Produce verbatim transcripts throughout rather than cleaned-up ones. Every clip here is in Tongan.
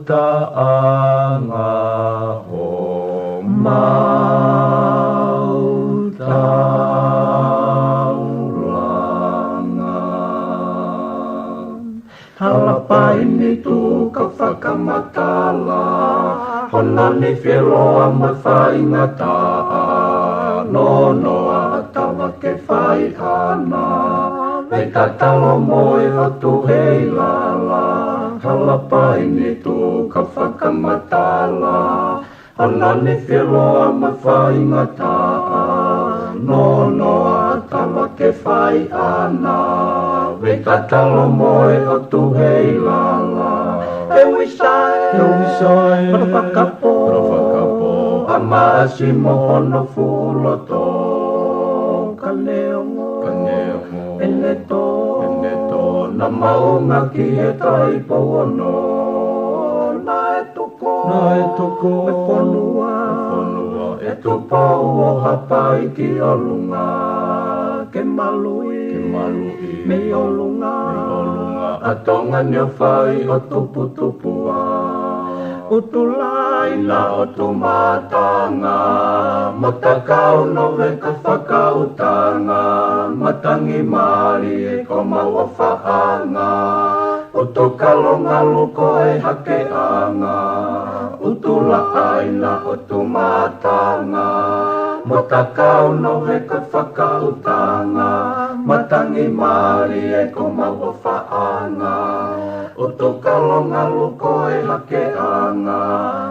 taʻanga homau taulanga. Hala paini tuku fakamatala, hono nifi loa mo e faingataʻa, nonoa ʻatā ke fai ʻana, mei tatalo mo e ʻOtua ʻi lala. Hala paini tuku fakamatala, hono nifi loa mo e faingataʻa, nonoa ʻatā ke fai ʻana, mei tatalo mo e ʻOtua ʻi lala. ʻE Uisae, ʻe Uisae, kolo fakapō, kolo fakapō, ʻa Maʻasi mo hono fuʻu loto, ka neongo, ka neongo, ʻene tō, ʻene tō, naʻa maʻunga ki he Taʻahine Pouono, naʻe tuku, naʻe tuku e fonua, e fonua ʻe Tupou ʻo Haʻapai ki ʻolunga, ke maluʻi, ke maluʻi mei ʻolunga, mei ʻolunga, ʻa Tonga ni ʻo fai ʻo tuputupuʻa. ʻUtulāina ʻo Tumatanga, mo Takau Noveka Fakautanga, matangi mālie ko homau ʻofaʻanga, ʻUtukalo Ngalu ko e hakeʻanga, ʻUtulāina ʻo Tumatanga, mo Takau Noveka Fakautanga, matangi mālie ko homau ʻofaʻanga, ʻUtukalo Ngalu ko e hakeʻanga.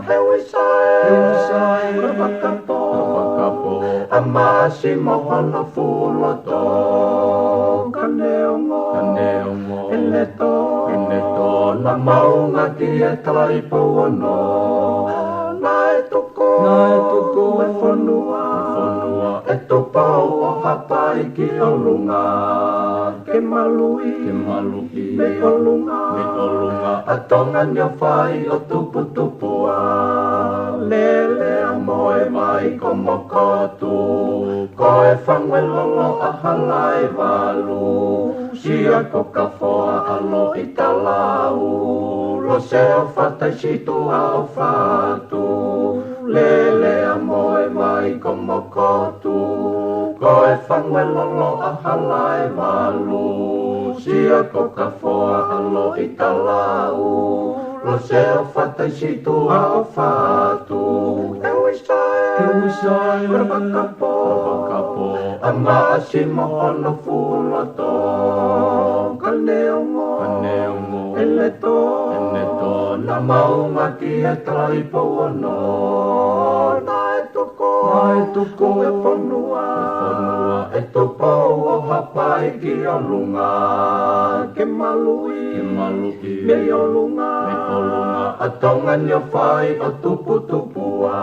ʻE Uisae, ʻe Uisae, kolo fakapō, kolo fakapō, ʻa Maʻasi mo hono fuʻu loto, ka neongo, ka neongo, ʻene tō, ʻene tō, naʻa maʻunga ki he Taʻahine Pouono, naʻe tuku, naʻe tuku e fonua, e fonua ʻe Tupou ʻo Haʻapai ki ʻolunga, ke maluʻi, ke maluʻi mei ʻolunga, mei ʻolunga, ʻa Tonga ni ʻo fai ʻo tuputupuʻa. Lele ʻa Moʻevai ko Mokotu, ko e Fanguelolo ʻa Halaevalu, Sia ko Kafoa ʻa Loʻitalau, Lose ʻo Fataisituʻa ʻo Fatu, Lele ʻa Moʻevai ko Mokotu, ko e Fanguelolo ʻa Halaevalu, Sia ko Kafoa ʻa Loʻitalau, Lose ʻo Fataisituʻa ʻo Fatu. ʻE Uisae, ʻe Uisae, kolo fakapō, kolo fakapō, ʻa Maʻasi mo hono fuʻu loto, ka neongo, ka neongo, ʻene tō, ʻene tō, naʻa maʻunga ki he Taʻahine Pouono, naʻe tuku, naʻe tuku e fonua, e fonua ʻe Tupou ʻo Haʻapai ki ʻolunga, ke maluʻi, ke maluʻi mei ʻolunga, mei ʻolunga, ʻa Tonga ni ʻo fai ʻo tuputupuʻa.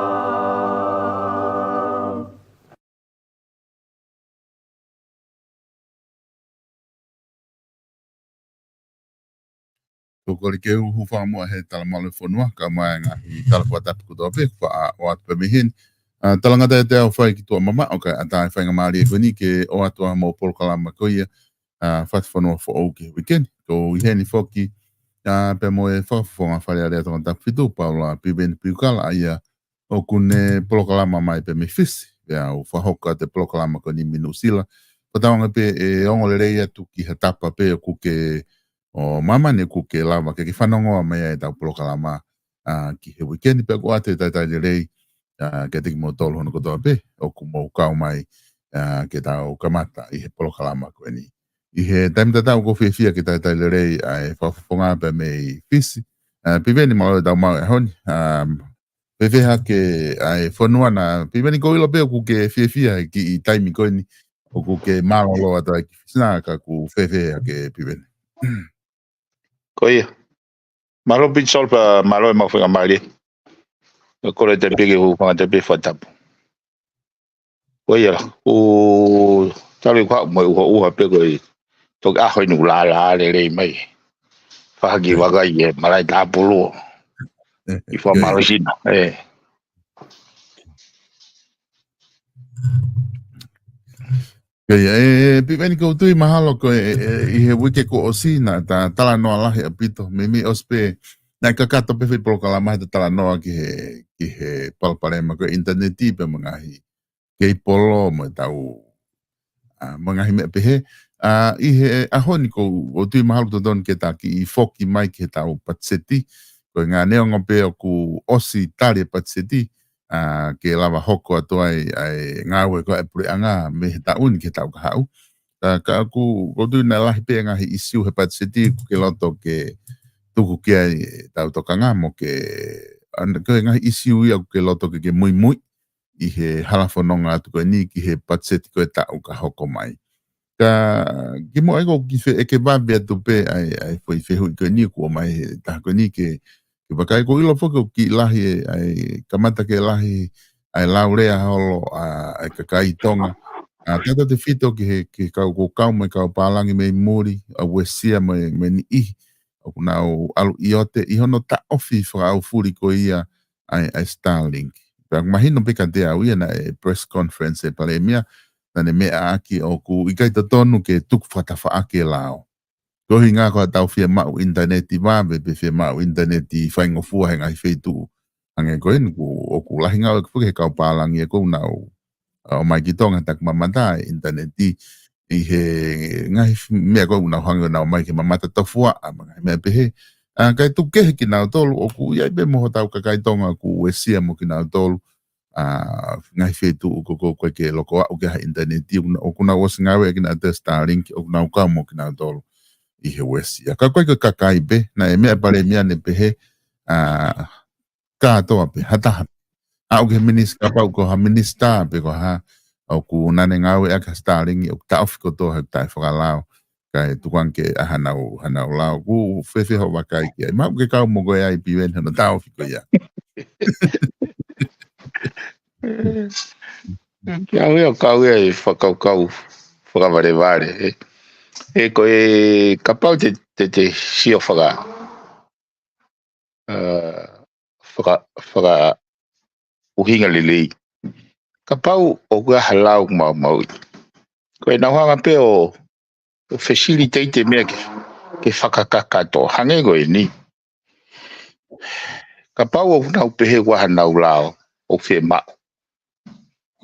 Tuku kole ke u hūfanga muʻa he talamalu e fonua, kae ʻumaʻā e ngaahi tala fakatapu kotoa pē, faʻa ʻoatu pē mei heni. ʻA, talangata ʻiate au Faikituʻa Mamaʻo, kae ʻatā e faingamālie ko eni ke ʻoatu ʻa hoʻomou polokalama ko ia, ʻa, Fatu Fonua Foʻou ki he uike ni. Ko au ʻi heni foki, ʻa, pea mo e Fakafofonga Fale Alea Tongatapu fitu, Paula Piveni Piukala, ʻa ia ʻoku ne polokalama mai pē mei Fisi, pea u fakahoko atu e polokalama ko eni mei Nuʻusila. Fakatauange pē ʻe ongo lelei atu ki ha tapa pē ʻoku ke ʻo māmani ʻoku ke lava ke ke fanongoa mai ai ʻetau polokalama, ʻa, ki he uike ni, pea ʻoku ʻoatu e talitali lelei, ʻa, kiate kimoutolu hono kotoa pē ʻoku mou kau mai, ʻa, ke tau kamata ʻi he polokalama ko eni. ʻI he taimi tatau ʻoku ou fiefia ke talitali lelei ʻa e Fakafofonga pē mei Fisi. ʻA, Piveni, mālō e tau maʻu he ʻaho ni. ʻA, fēfē hake ʻa e fonua na, Piveni? Ko u ʻilo pē ʻoku ke fiefia he kiʻi taimi ko eni ʻoku ke mālōlō atu ai ki Fisi na, ka ʻoku fēfē hake, Piveni? Ko ia. Mālō Pita Solo, pea mālō e maʻu faingamālie. ʻE kole atu pē ke u hūfanga atu pē he fakatapu. Ko ia la, ʻoku tali kua mo e ʻuha ʻuha pē ko e toki ʻaho eni ʻoku lālā lelei mai. Fakahaki vaka ʻi he malaʻe tāpulu ʻi Fakamalosina, ē. Ko ia, ʻe, ʻe, Piveni, ko u tui mahalo ko e, ʻe, ʻe, ʻi he uike kuo ʻosi naʻa ta talanoa lahi ʻaupito, meimei ʻosi pē Naʻe kakato pē foʻi polokalama he talanoa ki he, ki he palopalema ko e ʻinitaneti pea mo e ngaahi keipolo mo e tau, ʻa, mo e ngaahi meʻa pehē. ʻA, ʻi he ʻaho ni ʻoku ou, ʻoku ou tui mahalo totonu ke ta kiʻi foki mai ki he tau patiseti. Ko e ngaahi neongo pē ʻoku ʻosi tali e patiseti, ʻa, ke lava hoko atu ai ʻa e ngāue ko ē ʻa e puleʻanga mei he taʻu ni ki he taʻu kahaʻu. Ka, ka ʻoku, ʻoku ou tui naʻe lahi pē ngaahi ʻisiū he patiseti ʻoku ke loto ke tuku ki ai ʻetau tokanga mo ke, ʻa, ko e ngaahi ʻisiū ia ʻoku ke loto ke, ke muimui ʻi he hala fononga atu ko eni ki he patiseti ko e taʻu ka hoko mai. Ka kimuʻa ʻoku ou kiʻi fe-, ʻeke vave atu pē ʻa e, ʻa e foʻi fehuʻi ko eni kuo ʻomai he taha ko eni ke, ke vakai, ʻoku ou ʻilo foki ʻoku kiʻi lahi e, ʻa e kamata ke lahi ʻa e laulea holo ʻa, ʻa e kakai Tonga. ʻA, tautautefito ki he, ki he kau, ʻoku kau mo e kau pālangi mei muli, ʻa Uesia mo e, mo e niʻihi ʻoku nau ʻalu ʻi ʻote, ʻi hono taʻofi fakaʻaufuli ko ia ʻa e, ʻa e Starlink. Pea ʻoku mahino pē kiate au ia naʻe press conference e palēmia, naʻa ne meʻa ʻaki ʻoku ʻikai totonu ke tuku fakatafaʻaki e lao. Ko e ʻuhinga ko ʻetau fiemaʻu ʻinitaneti vave, pe fiemaʻu ʻinitaneti faingofua he ngaahi feituʻu. Hangē ko eni ʻoku, ʻoku lahi ngāue ʻoku foki he kau pālangi ʻoku nau, ʻa, ʻomai ki Tonga he taʻu mamata e ʻinitaneti ʻi he ngaahi f-, meʻa ʻoku nau hanga ʻo nau ʻomai ke mamata tofuaʻa, mo e ngaahi meʻa pehē. ʻA, kae tuku kehe kinautolu, ʻoku ʻi ai pē mo hotau kakai Tonga ʻoku Uesia mo kinautolu, ʻa, ngaahi feituʻu ʻoku, ʻoku, ʻoku ʻikai ke loko aʻu ki ai ha ʻinitaneti, ʻoku na-, ʻoku nau ʻosi ngāueʻaki nautolu e Starlink, ʻoku nau kau mo kinautolu ʻi he Uesia. Ka ko e kakai pē, naʻe meʻa e palēmia ne pehē, ʻa, kātoa pē, ha taha. Aʻu ki he minis-, kapau ko ha minisitā pe ko ha, ʻoku nau ngāueʻaki ha Starlink, ʻoku taʻofi kotoa he taʻe fakalao. Kae tuku ange ke ʻai hanau, hanau lao. ʻOku fēfē hoʻo vakai ki ai? Mahalo ke kau mo koe ai Piven hono taʻofi ko ia. Ke au ia, kau ia e fakakaukau fakavalevale, ē. Ē, ko e kapau te, te, te sio faka-, ʻa, faka-, fakaʻuhinga lelei. Kapau ʻoku ʻi ai ha lao ʻoku maumauʻi, ko e nau hanga pē ʻo, ʻo facilitate e meʻa ke, ke fakakakato. Hangē ko eni. Kapau ʻoku nau pehē ʻoku ʻi ai hanau lao ʻoku fiemaʻu,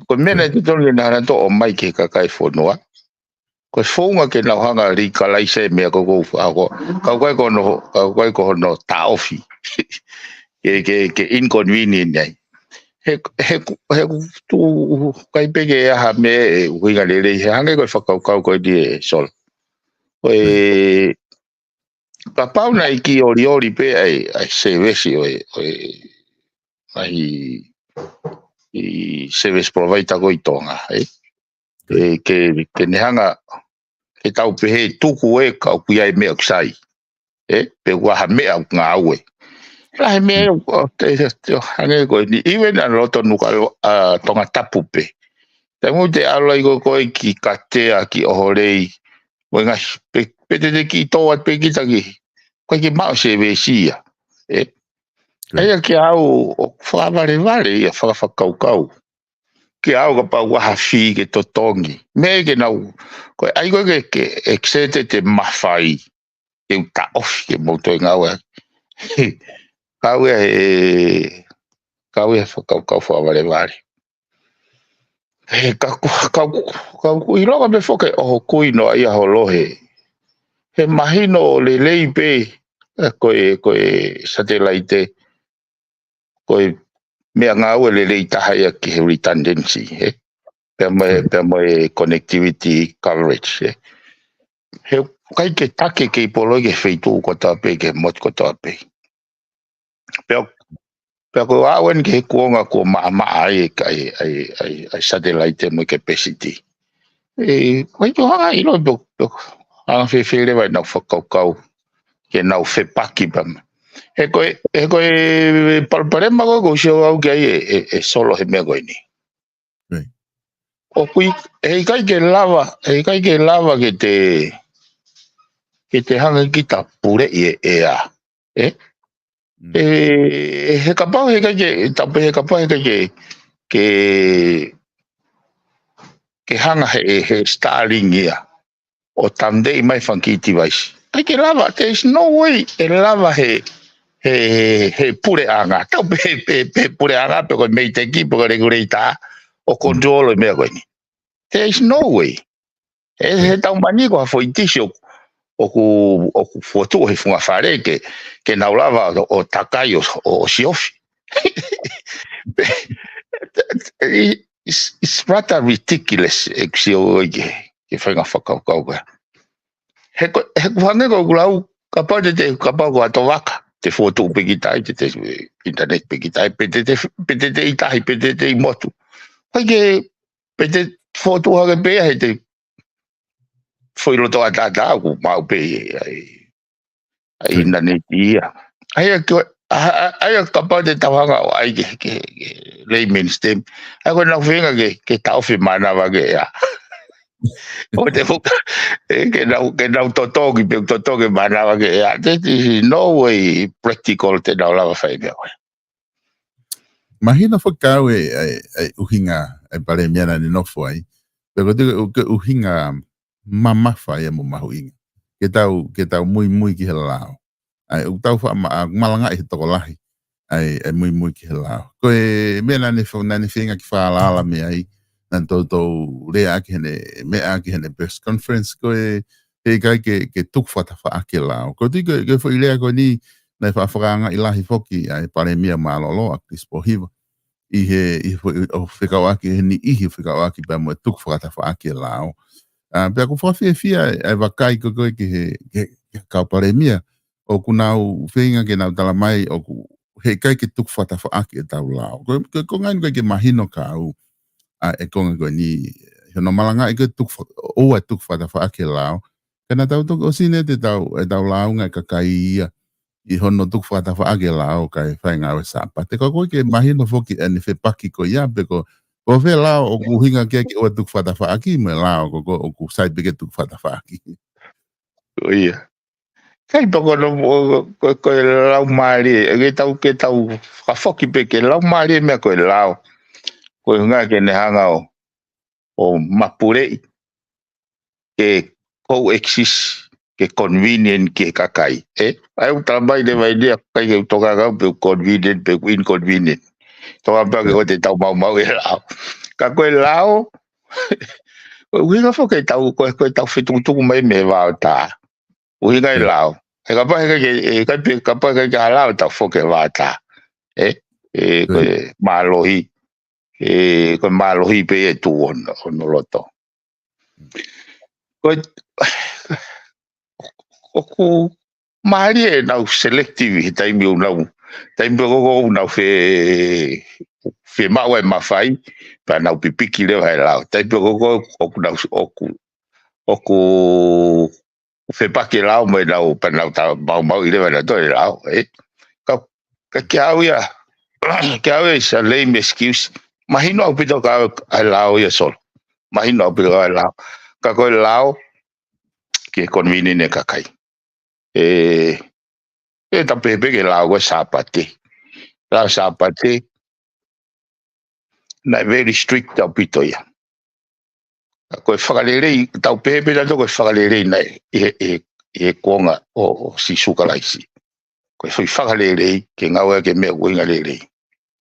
ko e meʻa naʻe totonu ke nau hanga ʻo ʻomai ki he kakai e fonua. Ko e founga ke nau hanga ʻo legalize e meʻa ko ē ʻoku fakahoko. Ka ʻoku ʻikai ko hono, ka ʻoku ʻikai ko hono taʻofi. Ke, ke, ke inconvenient ai. He, he, he ʻoku ʻikai pē ke ʻi ai ha meʻa ʻe ʻuhinga lelei, he hangē ko e fakakaukau ko eni ē Solo. Ko e, kapau naʻe kiʻi olioli pē ʻa e, ʻa e service ʻo e, ʻo e, ʻa e, ʻi service provider ko ē ʻi Tonga, ē. Ē, ke, ke ne hanga, ke tau pehē tuku ē ka ʻoku ʻi ai e meʻa ʻoku sai. Ē, pe ʻoku ʻi ai ha meʻa ʻoku ngāue. Lahi e meʻa ʻoku, ʻo, te, te, te, hangē ko eni, even ʻa loto Nuka, ʻa, Tongatapu pē. Taimi ʻoku te ʻalu ai ko ē ko ē ki Katea, ki ʻOhorei, mo e ngaahi, pe, pe te te kiʻi tō atu pē kita ki, ko e kiʻi maʻu service ia. Ē, ʻa ia ke au ʻo fakavalevale ia, fakafakakaukau. Ke au kapau ʻoku ʻi ai ha fee ke totongi. Meʻa ke nau, ko e ʻai ko ē ke, ke extend e mafai, ke u taʻofi ke mou toe ngāue. Kau ia he, kau ia he fakakaukau fakavalevale. He ka ku-, ka ku-, ka ʻoku ʻiloa pē foki ʻe hoʻo kui noa ia holo he, he mahino lelei pē, ē, ko e, ko e satellite, ko e meʻangāue lelei taha ia ki he redundancy, ē? Pea mo e, pea mo e connectivity coverage, ē? He ʻikai ke taki e keipolo ki he feituʻu kotoa pē, ki he motu kotoa pē. Pea, pea ko e aʻu eni ki he kuonga kuo maʻamaʻa ai e, ai, ai, ai, ai satellite mo e capacity. Ē, ʻikai ke u hanga ʻo ʻilo pe, pe, hanga fēfē leva ʻenau fakakaukau ke nau fepaki pē mo. He ko e, he ko e palopalema ko ē ʻoku ou sio au ki ai ē, ē, ē Solo he meʻa ko eni. ʻOku ʻi-, heʻikai ke lava, heʻikai ke lava ke te, ke te hanga kita puleʻi e, ʻea. Ē? Ē, he kapau heʻikai ke, tapu he kapau heʻikai ke, ke, ke hanga he, he Starlink ia ʻo tamdei mai fanga kiʻi device. ʻIkai ke lava, there is no way ʻe lava he, he, he puleʻanga. Tau pē, pē, pē puleʻanga, pe ko e meiteki, pe ko e reguleita, ʻo control e meʻa ko eni. There is no way. He, he tau mani ko ha foʻi tisi ʻoku, ʻoku, ʻoku fotu he funga fale ke, ke nau lava ʻo, ʻo takai ʻo, ʻo, ʻo siofi. It's, it's rather ridiculous, ʻeku sio ʻoku ʻikai ke, ke faʻahinga fakakaukau ka. He ko, he ʻoku hangē ko ʻeku lau, kapau te te, kapau ko ha tovaka, te fotu pē ki tai, te te, internet pē ki tai, pe te te, pe te te ʻi tahi, pe te te ʻi motu. ʻIkai ke, pe te fotu hake pē ia, he te foʻi loto ʻataʻatā ʻoku maʻu pē ia, ʻa e, ʻa e internet ia. ʻA ia ko, ʻa, ʻa, ʻa ia kapau te tau hanga ʻo ʻai ke, ke, ke layman's term. ʻA ia ko ʻenau feinga ke, ke taʻofi mānava ki he ʻea. ʻO te fuka, ʻe, ke nau, ke nau totongi, pe totongi mānava ki he ʻea. There is no way practical te nau lava fai meʻa ko ē. Mahino foki ʻe au e, e, e ʻuhinga, e palēmia naʻa ne nofo ai. Pe ko e tuku, ko e ʻuhinga mamafa ia mo mahuʻinga. Ke tau, ke tau muimui ki he lao. ʻA ia, ʻoku tau faʻa ma-, ʻa, malangaʻi he tokolahi. ʻA ia, e muimui ki he lao. Ko e meʻa naʻa ne fo-, naʻa ne feinga ke fakaalaala mei ai, naʻa ne toutou lea ʻaki heʻene, meʻa ʻaki heʻene press conference, ko e, he ʻikai ke, ke tuku fakatafaʻaki e lao. Ko e tuʻu ko e, ko e foʻi lea ko eni, naʻe faʻa fakaangaʻi lahi foki, ʻa e palēmia mālōlō, ʻa Chris Pohiva. ʻI he, ʻi he foʻi, ʻo fekauʻaki he niʻihi, fekauʻaki pea mo e tuku fakatafaʻaki e lao. ʻA, pea ʻoku fakafiefia e, e vakai ko ē ki he, ki he, ki he kau palēmia, ʻoku nau feinga ke nau tala mai, ʻoku he ʻikai ke tuku fakatafaʻaki ʻetau lao. Ko, ko, ko e ngaahi ʻikai ke mahino kiate au, ʻa, e konga ko eni, he ʻoku nau malangaʻi ke tuku fa-, ʻoua tuku fakatafaʻaki e lao. Ka naʻa tau toki ʻosi ne te tau, ʻetau lāunga e kakai ia, ʻi hono tuku fakatafaʻaki e lao kae fai e ngāue Sāpate. Ka ʻoku ʻikai ke mahino foki ʻene fepaki ko ia pe ko, ko fē lao ʻoku ʻuhinga ke, ke ʻoua tuku fakatafaʻaki mo e lao ko, ko ʻoku sai pē ke tuku fakatafaʻaki. Ko ia. Kai pa ko no, ko, ko, ko e laumālie, ke tau, ke tau fakafoki pē ke laumālie meʻa ko e lao. Ko e ʻuhinga ke ne hanga ʻo, ʻo mapuleʻi, ke coexist, ke convenient ki he kakai. ʻE, ʻa ia ʻoku tala mai leva ʻe ia kakai ke ʻoku tokanga pe ʻoku convenient, pe ʻoku inconvenient. Tokanga pē ke ko e te tau maumauʻi e lao. Ka ko e lao, ko e ʻuhinga foki ke tau, ko e, ko e tau fetukutuku mai mei he vaotā. ʻUhinga e lao. He kapau he ʻikai ke, he ʻikai pē, kapau he ʻikai ke ha lao tau foki he vaotā. ʻE, ʻe, ko e mālohi. ʻE, ko e mālohi pē ʻe tuʻu hono, hono loto. Ko e, ʻoku mālie ʻenau selective he taimi ʻoku nau, taimi pē ko ē ʻoku nau fe, femaʻu ai e mafai, pea nau pipiki leva he lao. Taimi pē ko ē ʻoku nau, ʻoku, ʻoku fepaki e lao mo ʻenau, pea nau ta-, maumauʻi leva nautolu e lao, ʻe. Ka, ka kiate au ia, kiate au ia is a lame excuse. Mahino ʻaupito kiate au e lao ia Solo. Mahino ʻaupito kiate au e lao. Ka ko e lao, ke convenient e kakai. ʻE, ʻe tau pehē pē ki he lao ko e Sāpate. Lao Sāpate, naʻe very strict ʻaupito ia. Ka ko e fakalelei, tau pehē pē tautolu ko e fakalelei naʻe, ʻi he, ʻi he, ʻi he kuonga ʻo, ʻo Sīsū Kalaisi. Ko e foʻi fakalelei, ke ngāueʻaki e meʻa ʻoku ʻuhinga lelei.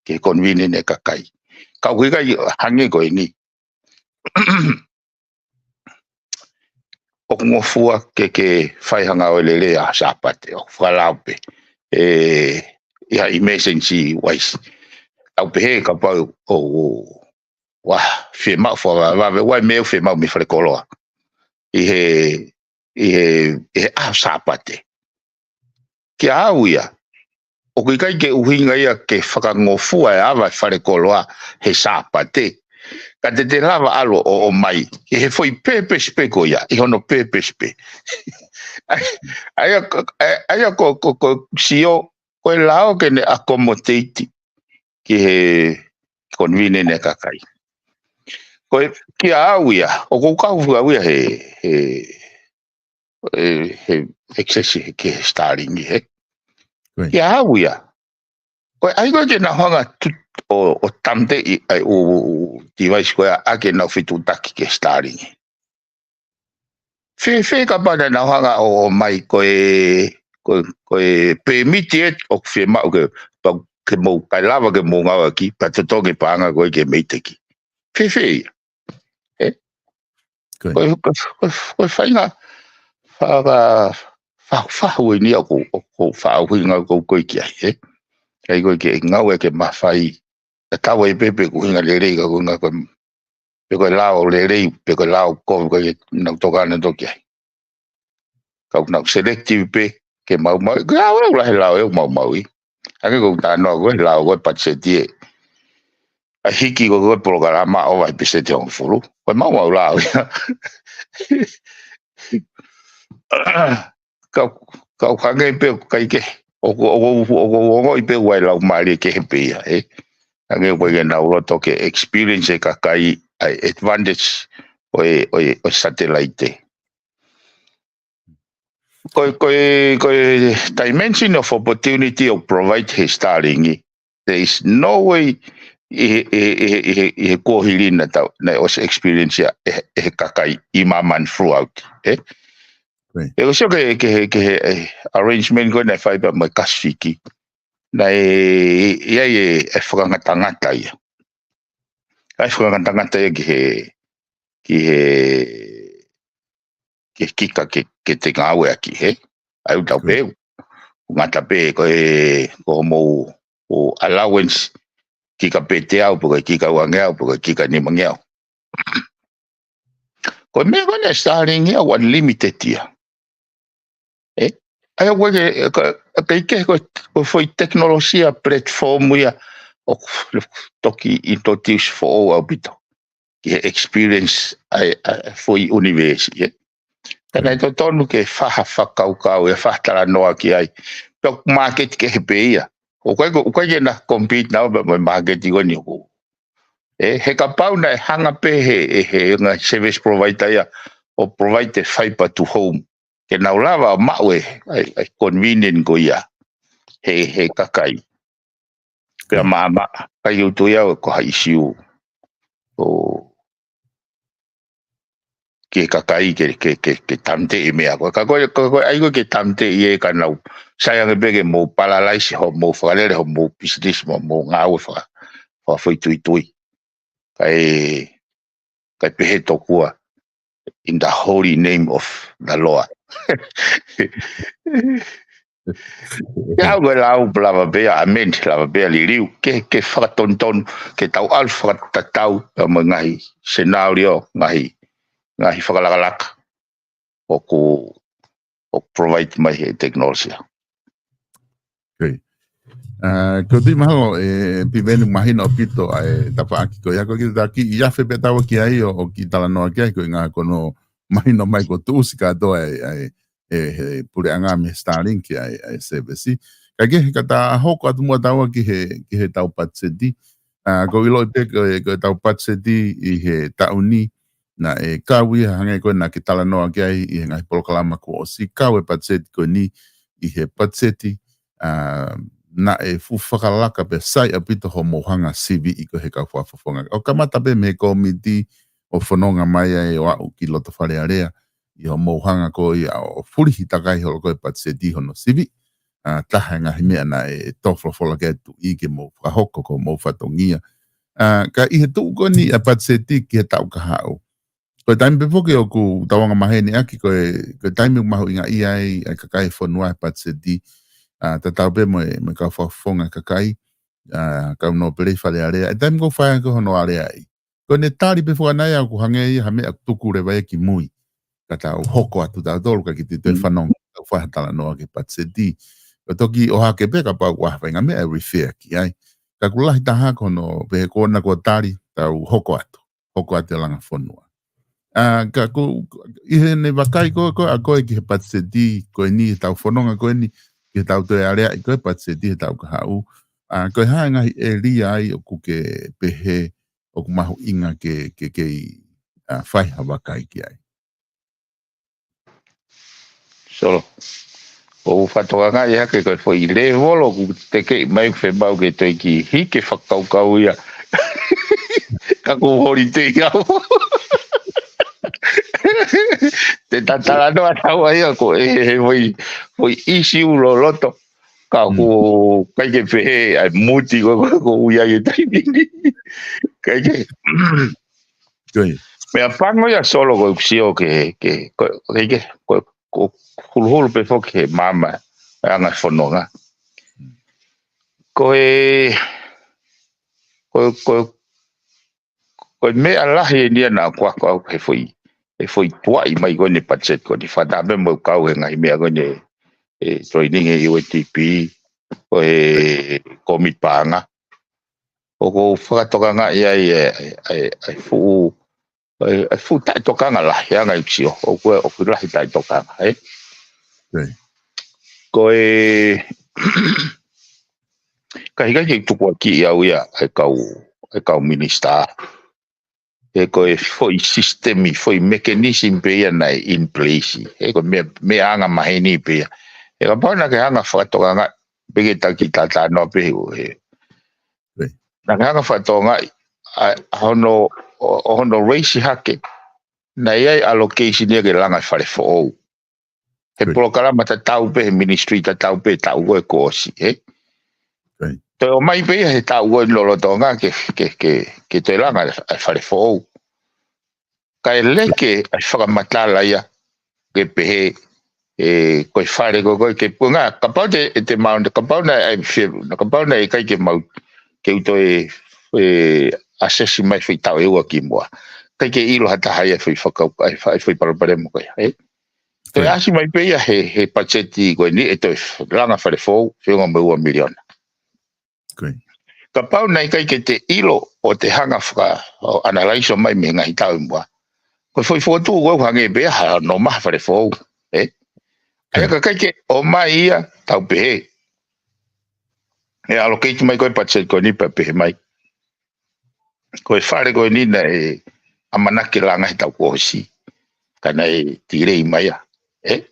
Ke convenient e kakai. Ka ʻoku ʻikai hangē ko eni. ʻOku ngofua ke, ke fai ha ngāue lelei ʻa Sāpate, ʻoku fakalao pē. ʻE, ʻi ha emergency wise. Tau pehē kapau ʻoku, ʻoku, ʻoua, fiemaʻu fakavavevave, ʻoua e meʻa ʻoku fiemaʻu mei falekoloa. ʻI he, ʻi he, ʻi he ʻaho Sāpate. Kiate au ia, ʻoku ʻikai ke ʻuhinga ia ke fakangofua e ava e falekoloa he Sāpate. Ka te te lava ʻalu ʻo, ʻomai, ʻi he foʻi purpose pē ko ia, ʻi hono purpose pē. ʻA ia, ʻa ia, ʻa ia ko, ko, ko sio, ko e lao ke ne accommodate ki he convenient e kakai. Ko e, kiate au ia, ʻoku ou kau fua au ia he, he, he, he excess he, ki he Starlink he. Kiate au ia. Ko e ʻai ko ē ke nau hanga tu-, ʻo, ʻo tamte ʻi, ʻai ʻū, ʻū, ʻū device ko ia ʻa ke nau fetuʻutaki ki he Starlink. Fēfē kapau naʻa nau hanga ʻo, ʻomai ko e, ko, ko e pēmiti ē ʻoku fiemaʻu ke, pau ke mou kae lava ke mou ngāueʻaki, pea totongi paʻanga ko ē ke meiteki. Fēfē ia? Ē? Ko ia. Ko, ko, ko, ko e faʻahinga, fa, fa, fa, fahu eni ʻoku, ʻoku, ʻoku faʻahinga ʻoku ko ē ki ai, ē? ʻIkai ko ē ke ngāue ke mafai, ʻe tau ai pē pe ko e ʻuhinga lelei ka ko e ʻuhinga ko e, pe ko e lao lelei, pe ko e lao ko, ko e nau toka na toki ai. Ka ʻoku nau selective pē ke maumau, ko e ʻalu ʻalu he lao ʻe maumau ʻi. Hangē ko e talanoa ko e lao ko e patiseti ē. ʻA e hiki ko e polokalama ʻo vahe peseti hongofulu. Ko e maumau lao ia. Kau, kau hangē pē ʻoku ʻikai ke. ʻOku, ʻoku, ʻoku, ʻoku ongoʻi pē ʻoku ʻi ai e laumālie kehe pē ia, ē. Hangē ʻoku ʻikai ke nau loto ke experience e kakai ʻa e advantage ʻo e, ʻo e, ʻo e satellite. Ko e, ko e, ko e dimension of opportunity ʻoku provide he Starlink ē. There is no way ʻi he, ʻi he, ʻi he, ʻi he, ʻi he kuohili naʻa tau, naʻe ʻosi experience ia ʻe, ʻe he kakai ʻi māmani throughout, ē? Right. ʻE ʻosi ke, ke, ke, ke, ē, arrangement ko ē naʻe fai pea mo e Kasifiki. Naʻe, ʻi ai e, e fakangatangata ia. ʻA e fakangatangata ia ki he, ki he, ki he kika ke, ke te ngāueʻaki, ē? ʻA ia ʻoku tau Good. pehē, ʻoku ngata pē ko e, ko hoʻomou, ʻo allowance, kika pē teau, pe ko e kika uangeau, pe ko e kika nimangeau. Ko e meʻa ko eni ʻa e Starlink ia, ʻoku unlimited ia. Ē? ʻA ia ʻoku ʻikai ke, ka, ka ʻikai ke ko, ko e foʻi tekinolosia platform ia, ʻoku toki introduce foʻou ʻaupito ki he experience ʻa e, ʻa e foʻi universe, ē? Ka naʻe totonu ke fai ha fakakaukau, ʻe fai ha talanoa ki ai. Pea ko e market kehe pē ia. ʻOku ʻikai ko, ʻoku ʻikai ke na compete naua pea mo e market ko eni ʻoku. Ē, he kapau naʻe hanga pē he, he, he ngaahi service provider ia ʻo provide e fiber to home. Ke nau lava ʻo maʻu e, ʻa e, ʻa e convenient ko ia he, he kakai. Pea Mm. maʻamaʻa, ʻikai ke u tui au ko ha issue ʻo ki he kakai ke, ke, ke, ke tāmateʻi e meʻa ko ē. Ka ko e, ka ko e ʻai ko ē ke tāmateʻi ē ka nau sai ange pē ke mou paralyze hoʻomou fakalele hoʻomou business mo hoʻomou ngāue faka, fakafoʻituitui. Kae, kae pehē tokua, in the holy name of the Lord. Ia, ʻoku ou lau, lava pē ia, amen, lava pē ia liliu, ke, ke fakatonutonu, ke tau ʻalu fakatatau, pea mo e ngaahi scenario, ngaahi, ngaahi fakalakalaka ʻoku, ʻoku provide mai he tekinolosia. Okay. Uh, ko e tui mahalo, ʻe, Piveni, mahino ʻaupito ʻa e tafaʻaki ko ia, ko e kiʻi taki, ʻi afe pē taua ki ai ʻo, ʻo kiʻi talanoa ki ai, ko e ʻuhinga ko hono mahino mai kuo tuʻusi kātoa ʻa e, ʻa e, ʻe he puleʻanga mei he Starlink ʻa e, ʻa e service. Ka ke, ka ta hoko atu muʻa taua ki he, ki he tau patiseti. Uh, ʻoku ou ʻiloʻi pē ko e, ko e tau patiseti ʻi he taʻu ni, naʻe kau ia hangē ko ē naʻa ke talanoa ki ai ʻi he ngaahi polokalama kuo ʻosi, kau e patiseti ko eni ʻi he patiseti, ā, naʻe fuʻu fakalaka pea sai ʻaupito hoʻomou hanga siviʻi ko ē he kau fakafofonga. ʻO kamata pē mei he kōmiti ʻo fononga mai ai ʻo aʻu ki loto Fale Alea, ʻi hoʻomou hanga ko ia ʻo fulihi takai holo ko ē patiseti hono siviʻi, ā, taha e ngaahi meʻa naʻe tō folofola ki ai e Tuʻi ke mou fakahoko ko hoʻomou fatongia. Ā, ka ʻi he tuʻu ko eni ʻa e patiseti ki he taʻu kahaʻu. Ko e taimi pē foki ʻoku tau anga maheni ʻaki, ko e, ko e taimi ʻoku mahuʻingaʻia ai ʻa e kakai e fonua he patiseti, ā, tatau pē mo e, mo e kau fakafofonga kakai, ā, kau nōpele ʻi Fale Alea. ʻE taimi ʻoku fai ko ē hono aleaʻi. Ko ʻene tali pē foki ʻana ia ʻoku hangē ia ha meʻa tuku leva ia ki mui. Ka tau hoko atu tautolu ka kiʻi toe Mm. fanongo, tau fai ha talanoa ki he patiseti. Ko e toki ʻohake pē kapau ʻoku ʻi ai ha faʻahinga meʻa ʻe refer ki ai. Ka ʻoku lahi taha ko hono pehē ko ʻena ko e tali, tau hoko atu. Hoko atu e langa fonua. Ā, ka ko, ʻi heʻene vakai ko, ko, ʻa ko ē ki he patiseti ko eni, tau fononga ko eni, ki he tau toe aleaʻi ko ē patiseti he taʻu kahaʻu. Ā, ko e hā e ngaahi ʻēlia ai ʻoku ke pehē ʻoku mahuʻinga ke, ke kei, ā, fai ha vakai ki ai. Solo. ʻOku ou fakatokangaʻi hake ko e foʻi lēvolo ʻoku tekeʻi mai ʻoku fiemaʻu ke toe kiʻi hiki e fakakaukau ia. Ka ʻoku ou holiday au. te tatala no a tau ai ko e he voi, voi isi u loloto. Ka ko kai ke pehē ai muti ko ko ko ui ai e taimi ni. Kai ke Meʻa pango ia Solo ko e sio ke, ke, ko, ke, ke, ko, ko huluhulu pē foki he mama, anga fononga. Ko e, ko, ko, ko e meʻa lahi e nia na kua kua he foi, he foi tuai mai ko ne budget ko ne fata me mo kau he ngai meʻa ko ne, e, training he U N D P, ko e komi panga. ʻOku ou fakatokangaʻi ai e, e, e, e fuʻu, e, e fuʻu taʻetokanga lahi, anga i sio, ʻoku, ʻoku lahi taʻetokanga, e? Ko e, ka hika ke tukuakiʻi au ia, e kau, e kau minisitā. E ko e foʻi sisitemi, foʻi mechanism pē ia naʻe in place. E ko e meʻa, meʻa anga maheni pē ia. E kapau naʻa ke hanga fakatokangaʻi, peke taki tata noa pē hu, e. Naʻa ke hanga fakatokangaʻi, a, a hono, o, o hono raise hake, naʻe ʻi ai allocation ia ke langa e fale foʻou. He polokalama tatau pē, he ministry tatau pē, taʻu ko e kuo ʻosi, e? Toe ʻomai pē ia he taʻu ko e lolotonga ke, ke, ke, ke toe langa e fale foʻou. Ka e leke ai fakamatala ia, ke pehē, e, ko e fale ko, ko e ke punga, kapau te, e te mau, kapau naʻe, e, fie, kapau naʻe kai ke mau, ke uto e, e, asesi mai fai tau e ua ki mua. Kai ke ʻilo ha taha ia fai fakau, ai fai, fai palopalema ko ia, e? Toe ʻasi mai pē ia he, he pacheti ko eni e toe langa fale foʻou, feonga mo e ua miliona. Kapau naʻe kai ke te ʻilo ʻo te hanga faka, ʻo analaiso mai mei he ngaahi tau i mua. Ko e foʻi fotu ko e hangē pē ia ha no maha fale foʻou, e? Ai ka kai ke ʻomai ia tau pehē. E allocate mai ko e pacheti ko eni pea pehē mai. Ko e fale ko eni naʻe ʻamanaki langa he taʻu kuo ʻosi. Ka naʻe delay mai ia. E?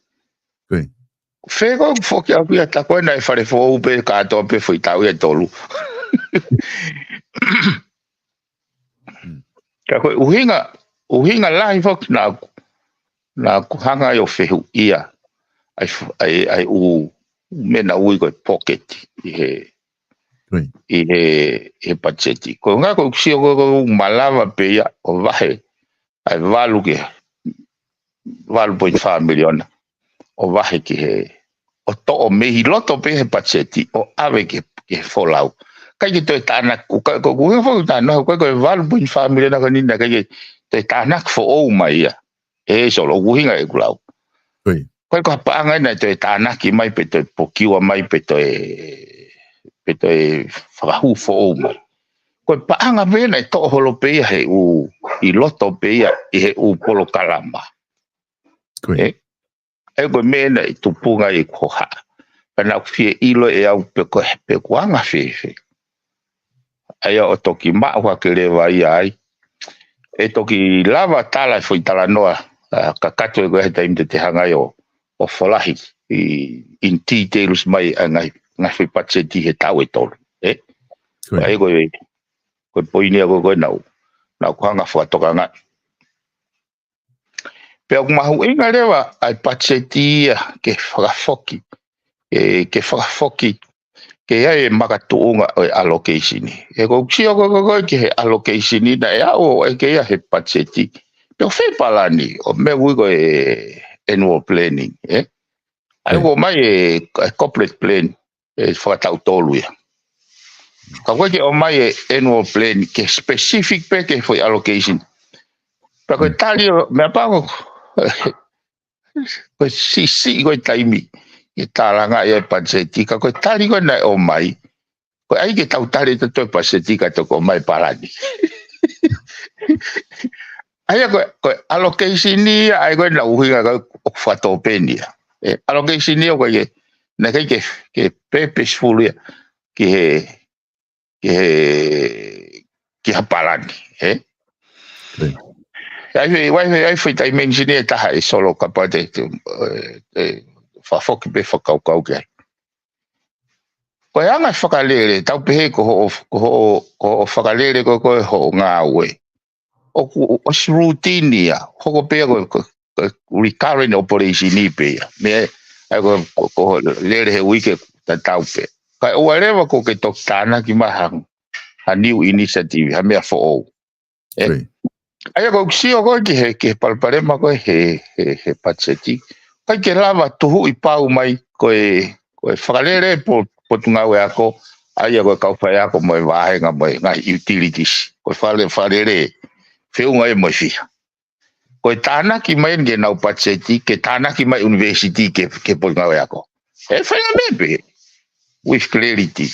Fē ko foki au ia ta ko e naʻe fale foʻou pē kātoa pē foʻi taʻu ia tolu. Ka ko e ʻuhinga, ʻuhinga lahi foki naʻa ku, naʻa ku hanga ai ʻo fehuʻia. Ai, ai, ai ʻū, meʻa naʻe ui ko e pocket ʻi he ʻi he, he pacheti. Ko ngā ko sio ko, ko malava pē ia ʻo vahe, ai valu ke, valu point five miliona. ʻO vahe ki he, ʻo toʻo mei loto pē he pacheti, ʻo ʻave ke, ke folau. Kai ke toe tānaki, ko, ko, ko, ko, ko, ko, ko, ko, ko, valu point five miliona ko eni naʻe kai ke toe tānaki foʻou mai ia. E Solo, ʻuhinga e kulau. Ko e ko ha paʻanga naʻe toe tānaki mai pe toe pokiua mai pe toe, pe toe fakahū foʻou mai. Ko e paʻanga pē naʻe toʻo holo pē ia he ʻū, ʻi loto pē ia ʻi he ʻū polokalama. E, e ko e meʻa naʻe tupunga ʻi ko ha. Pea naʻa ku fie ʻilo ʻe au pe ko, pe ko anga fēfē. ʻA ia ʻo toki maʻu hake leva ia ai. E toki lava tala e foʻi talanoa, a, kakato e ko e he taimi te te hanga ai ʻo, ʻo folahi ʻi, in details mai ʻa e ngaahi, ngaahi foʻi pacheti he taʻu e tolu. E? ʻA ia ko e, ko e poini ia ko e ko e naʻu, naʻa ku hanga fakatokangaʻi. Pea ʻoku mahuʻinga leva ʻa e pacheti ia ke fakafoki, e, ke fakafoki, ke ʻi ai e makatuʻunga ʻo e allocation. E ko sio ko, ko, ko, ke he allocation naʻe aʻu ʻo e ke ia he pacheti. Pea ʻo fē palani, ʻo meʻa ui ko e annual planning, e? ʻA ia ko mai e, e corporate plan, e fakataʻu tolu ia. Ka ko e ke ʻomai e annual plan, ke specific pē ke foʻi allocation. Pea ko e tali ʻo, meʻa pango, ko e sisi ko e taimi, e tālanga ia e pacheti, ka ko e tali ko e naʻe ʻomai, ko e ʻai ke tau tali e toto e pacheti ka toko mai palani. ʻA ia ko e, ko e allocation ia, ʻa ia ko e naʻu ʻuhinga ka ʻoku fakatōpeni ia. E, allocation ia ko e, naʻe kai ke, ke purposeful ia, ki he, ki he, ki ha palani, e? ʻA ia, ʻa ia, ʻa ia foʻi dimension ia taha e Solo kapau te, te, e, e, fakafoki pē fakakaukau ki ai. Ko e anga fakalele, tau pehē ko hoʻo, ko hoʻo, ko hoʻo fakalele ko, ko hoʻo ngāue. ʻOku, ʻosi routine ia, hoko pē ko, ko, recurrent operation pē ia. Meʻa, ʻa ia ko, ko, ko e lele he uike tatau pē. Kae ʻoua leva kuo ke toki tānaki mai ha, ha new initiative, ha meʻa foʻou. ʻE? ʻA ia ko ʻeku sio ko ē ki he, ki he palopalema ko ē he, he, he patiseti. ʻIkai ke lava tuhuʻi pau mai ko e, ko e fakalele po, potungāue ako, ʻa ia ko e kau faiako mo e vāhenga mo e ngaahi utilities. Ko e fale, fakalele, feʻunga ia mo e fiha. Ko e tānaki mai eni ke nau patiseti, ke tānaki mai university ke, ke potungāue ako. ʻE faʻahinga meʻa pē, with clarity.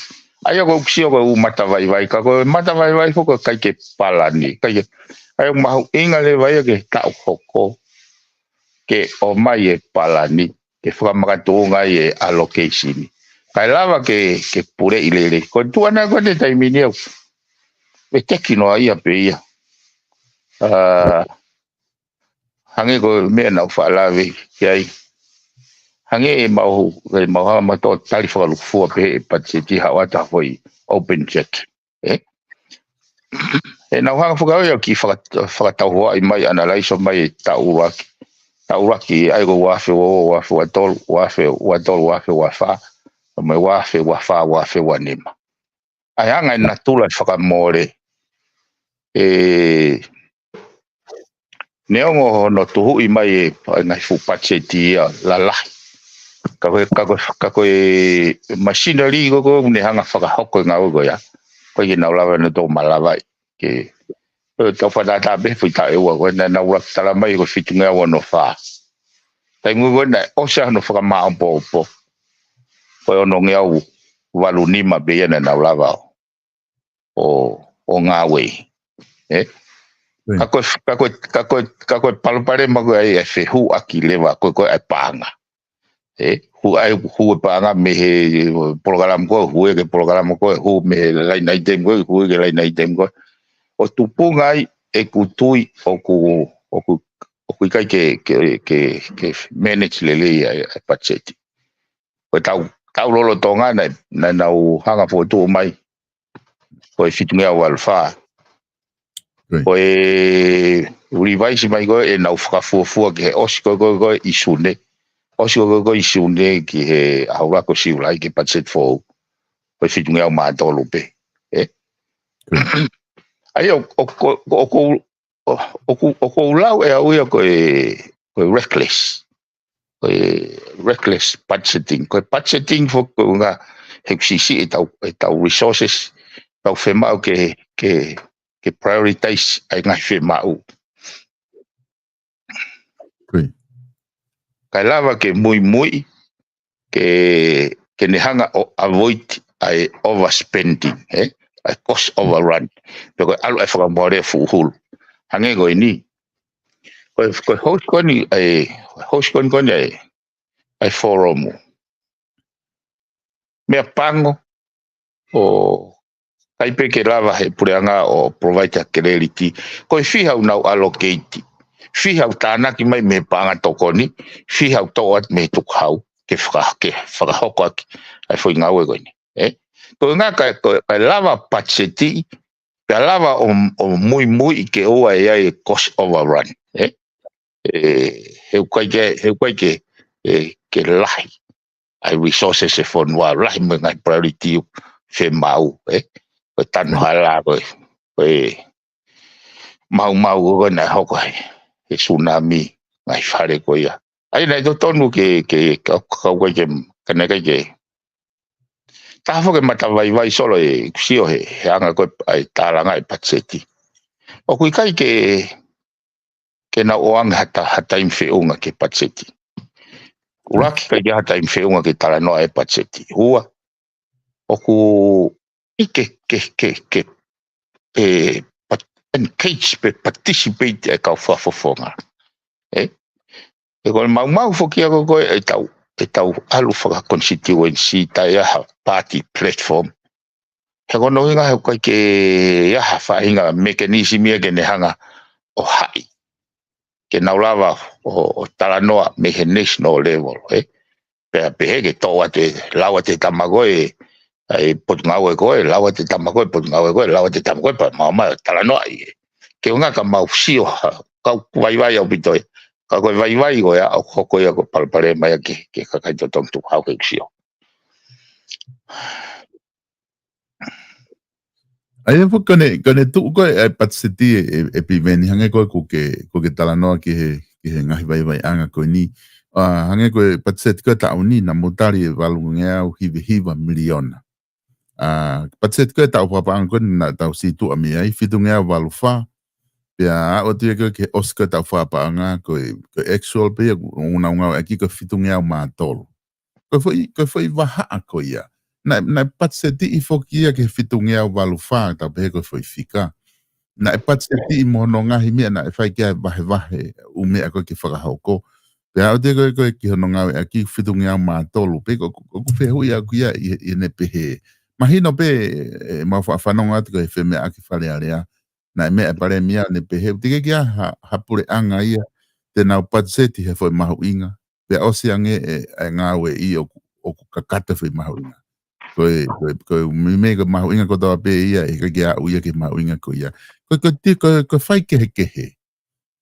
ʻA ia ko ʻeku sio ko e ʻū matavaivai, ka ko e matavaivai foki ʻikai ke palani, ʻikai ke, ʻa ia mahuʻinga leva ia ke taʻu hoko, ke ʻomai e palani, ke fakamakatuʻunga ai e allocation. Kae lava ke, ke puleʻi lelei. Ko e tuʻu ʻana ko ē he taimi ni au. ʻE teki noa ia pē ia. ʻA, hangē ko e meʻa naʻa ku faʻa lave ki ai. Hangē ʻe mau, ʻe mau hanga ʻo tali fakalūkufua pē he patiseti ha ʻoatu ha foʻi open check. ʻE? ʻE nau hanga fakau ia ki faka-, fakatauhoaʻi mai, analaiso mai e taʻu ʻuluaki. Taʻu ʻuluaki, ʻa ia ko e ua afe ua ua, ua afe ua tolu, ua afe ua tolu, ua afe ua fā. Mo e ua afe ua fā, ua afe ua nima. ʻA ia ʻa e natula e fakamole. ʻE, neongo hono tuhuʻi mai e, e ngaahi fuʻu patiseti ia lalahi. Ka ko e, ka ko e, ka ko e machinery ko ē ʻoku ne hanga fakahoko e ngāue ko ia. ʻIkai ke nau lava nautolu ʻo malava ai. Ke, ʻe tau fakatātā pē foʻi taʻu ʻe ua ko ē naʻa nau ʻuluaki tala mai ko e fitungeau ono fā. Taimi ko ē naʻe ʻosi hono fakamāʻopoʻopo. Ko e onongeau valu nima pē ia naʻa nau lava ʻo, ʻo, ʻo ngāue. ʻE? Ka ko e, ka ko e, ka ko e, ka ko e palopalema ko ē ʻa e fehuʻaki leva ko ē ko ē ʻa e paʻanga. ʻE? Hū ʻa e, hū e paʻanga mei he polokalama ko ē, hū ia ki he polokalama ko ē, hū mei he line item ko ē, hū ia ki he line item ko ē. ʻO tupunga ai ʻeku tui ʻoku, ʻoku, ʻoku ʻikai ke, ke, ke, ke manage lelei ʻa e, ʻa e patiseti. Ko e taʻu, taʻu lolotonga naʻe, naʻa nau hanga fokotuʻu mai. Ko e fitungeau valu fā. Ko e revise mai ko ē ʻenau fakafuofua ki he ʻosi ko ē ko ē ʻi Sune. ʻOsi ko ē ko ē ʻi Sune ki he ʻaho ʻuluaki ʻo Siulai ki he patiseti foʻou. Ko e fitungeau mā tolu pē. ʻE? ʻA ia ʻo, ʻo, ʻo, ʻo, ʻoku, ʻoku ou lau ʻe au ia ko e, ko e reckless. Ko e reckless budgeting. Ko e budgeting foki ko e ʻuhinga he ʻoku siʻisiʻi ʻetau, ʻetau resources, tau fiemaʻu ke, ke, ke prioritize ʻa e ngaahi fiemaʻu. Kae lava ke muimui, ke, ke ne hanga ʻo avoid ʻa e overspending, ʻe? ʻA e cost overrun. Pe ko e ʻalu ʻa e fakamole fuʻu hulu. Hangē ko eni. Ko e, ko e host ko eni, ʻa e, host ko eni ko eni ʻa e, ʻa e forum. Meʻa pango, ʻoku ʻikai pē ke lava he puleʻanga ʻo provide ʻa e clarity. Ko e fiha ʻoku nau allocate. Fiha ʻoku tānaki mai mei he paʻanga tokoni, fiha ʻoku toʻo atu mei he tukuhau, ke faka-, ke fakahoko ʻaki ʻa e foʻi ngāue ko eni. ʻE? Ko e ʻuhinga ka, ko e, ka lava patiseti, pea lava ʻo, ʻo muimui ke ʻoua ʻe ʻi ai e cost overrun. ʻE? ʻE, he ʻoku ʻikai ke, he ʻoku ʻikai ke, ʻe, ke lahi ʻa e resources e fonua, lahi mo e ngaahi priority ʻoku fiemaʻu, ʻe? Ko e tanu hala, ko e, ko e maumau ko ē naʻe hoko he, he tsunami, ngaahi fale ko ia. ʻA ia naʻe totonu ke, ke, ka, ka, ka, ke, ka naʻe ʻikai ke. Taha foki e matavaivai Solo ʻeku sio he, he anga ko ē ʻa e tālanga e patiseti. ʻOku ʻikai ke, ke nau ʻoange ha ta-, ha taimi feʻunga ki he patiseti. ʻUluaki ʻikai ke ha taimi feʻunga ke talanoa e patiseti. Ua, ʻoku ʻikai ke, ke, ke, ke, ʻe, pat-, engage pe participate e kau fakafofonga. ʻE? ʻE ko e maumau foki ia ko ē ʻetau, ʻetau ʻalu faka-constituency taʻe ʻi ai ha party platform. He ko hono ʻuhinga he ʻoku ʻikai ke ʻi ai ha faʻahinga mechanism ia ke ne hanga ʻo haʻi. Ke nau lava ʻo, ʻo talanoa mei he national level, ʻe? Pea pehē ke toʻo atu e, lau atu e tama ko ē, ʻa e potungāue ko ē, lau atu e tama ko ē, potungāue ko ē, lau atu e tama ko ē, pea mau mai ʻo talanoaʻi ē. Ke ʻuhinga ka mau sio ha, kau vaivai ʻaupito ē. Ka ko e vaivai ko ia ʻoku hoko ia ko e palopalema ia ki he, ki he kakai totonu tukuhau ke sio. ʻA ia foki ko ʻene, ko ʻene tuʻu ko ē ʻa e patiseti ē, ē, ē Piveni, hangē ko ē ʻoku ke, ʻoku ke talanoa ki he, ki he ngaahi vaivaiʻanga ko eni. ʻA, hangē ko e patiseti ko ē taʻu ni, naʻa mou tali e valungeau hiva hiva miliona. ʻA, patiseti ko ē taʻu fakapaʻanga ko eni naʻa tau sītuʻa mei ai, fitungeau valu fā. Pea aʻu atu ia ko ē ki he ʻosi ko ē taʻu fakapaʻanga ko e, ko e actual pē ia ʻoku nau ngāueʻaki ko e fitungeau mā tolu. Ko e foʻi, ko e foʻi vahaʻa ko ia. Naʻe, naʻe patisetiʻi foki ia ki he fitungeau valu fā, tau pehē ko e foʻi fika. Naʻe patisetiʻi mo hono ngaahi meʻa naʻe fai ki ai e vahevahe ʻū meʻa ko ē ke fakahoko. Pea aʻu atu ia ko ē, ko ē ki hono ngāueʻaki fitungeau mā tolu. Pea ko, ko, ʻoku fehuʻi ʻaʻaku ia ʻi, ʻi heʻene pehē. Mahino pē, ʻe, mau faʻa fanongo atu ko e femeʻaʻaki Fale Alea. Naʻe meʻa e palēmia ʻo ne pehē, ʻoku teʻeki ai ha, ha puleʻanga ia te nau patiseti he foʻi mahuʻinga. Pea ʻosi ange e, e ngāueʻi ʻoku, ʻoku kakato e foʻi mahuʻinga. Ko e, ko e, ko e meimei ko e mahuʻinga kotoa pē ia, ʻe ʻikai ke aʻu ia ki he mahuʻinga ko ia. Ko e, ko e ti-, ko e, ko e faikehekehe.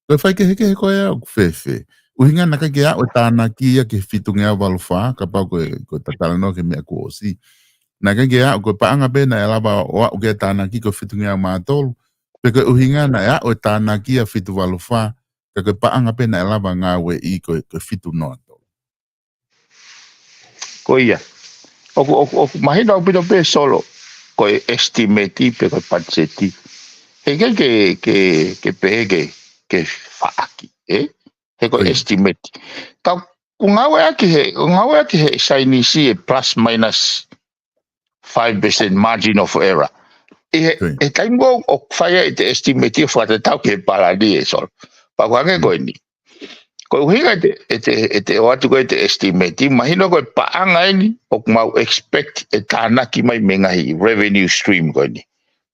Ko e faikehekehe ko ia ʻoku fēfē. ʻUhinga naʻe ʻikai ke aʻu e tānaki ia ki he fitungeau valu fā, kapau ko e, ko e talanoa ki he meʻa kuo ʻosi. Naʻe ʻikai ke aʻu, ko e paʻanga pē naʻe lava ʻo aʻu ki ai e tānaki ko e fitungeau mā tolu. Pe ko e ʻuhinga naʻe aʻu e tānaki ia fitu valu fā, ka ko e paʻanga pē naʻe lava ngāueʻi ko e, ko e fitu noa tolu. Ko ia. ʻOku, ʻoku, ʻoku mahino ʻaupito pē Solo, ko e estimate pe ko e patiseti. He ʻikai ke, ke, ke pehē ke, ke faʻaki, ē? He ko e Ko ia. estimate. Ka ʻoku ngāueʻaki he, ʻoku ngāueʻaki he Sainisi e plus minus five percent margin of error. ʻI he, Ko ia. he taimi ko ē ʻoku fai ai e estimate ʻo fakatatau ki he palani ē Solo. Pea ʻoku hangē ko Mm. eni. Ko e ʻuhinga ʻete, ʻete, ʻete ʻoatu ko ē e estimate, mahino ko e paʻanga eni ʻoku mau expect ʻe tānaki mai mei he ngaahi revenue stream ko eni.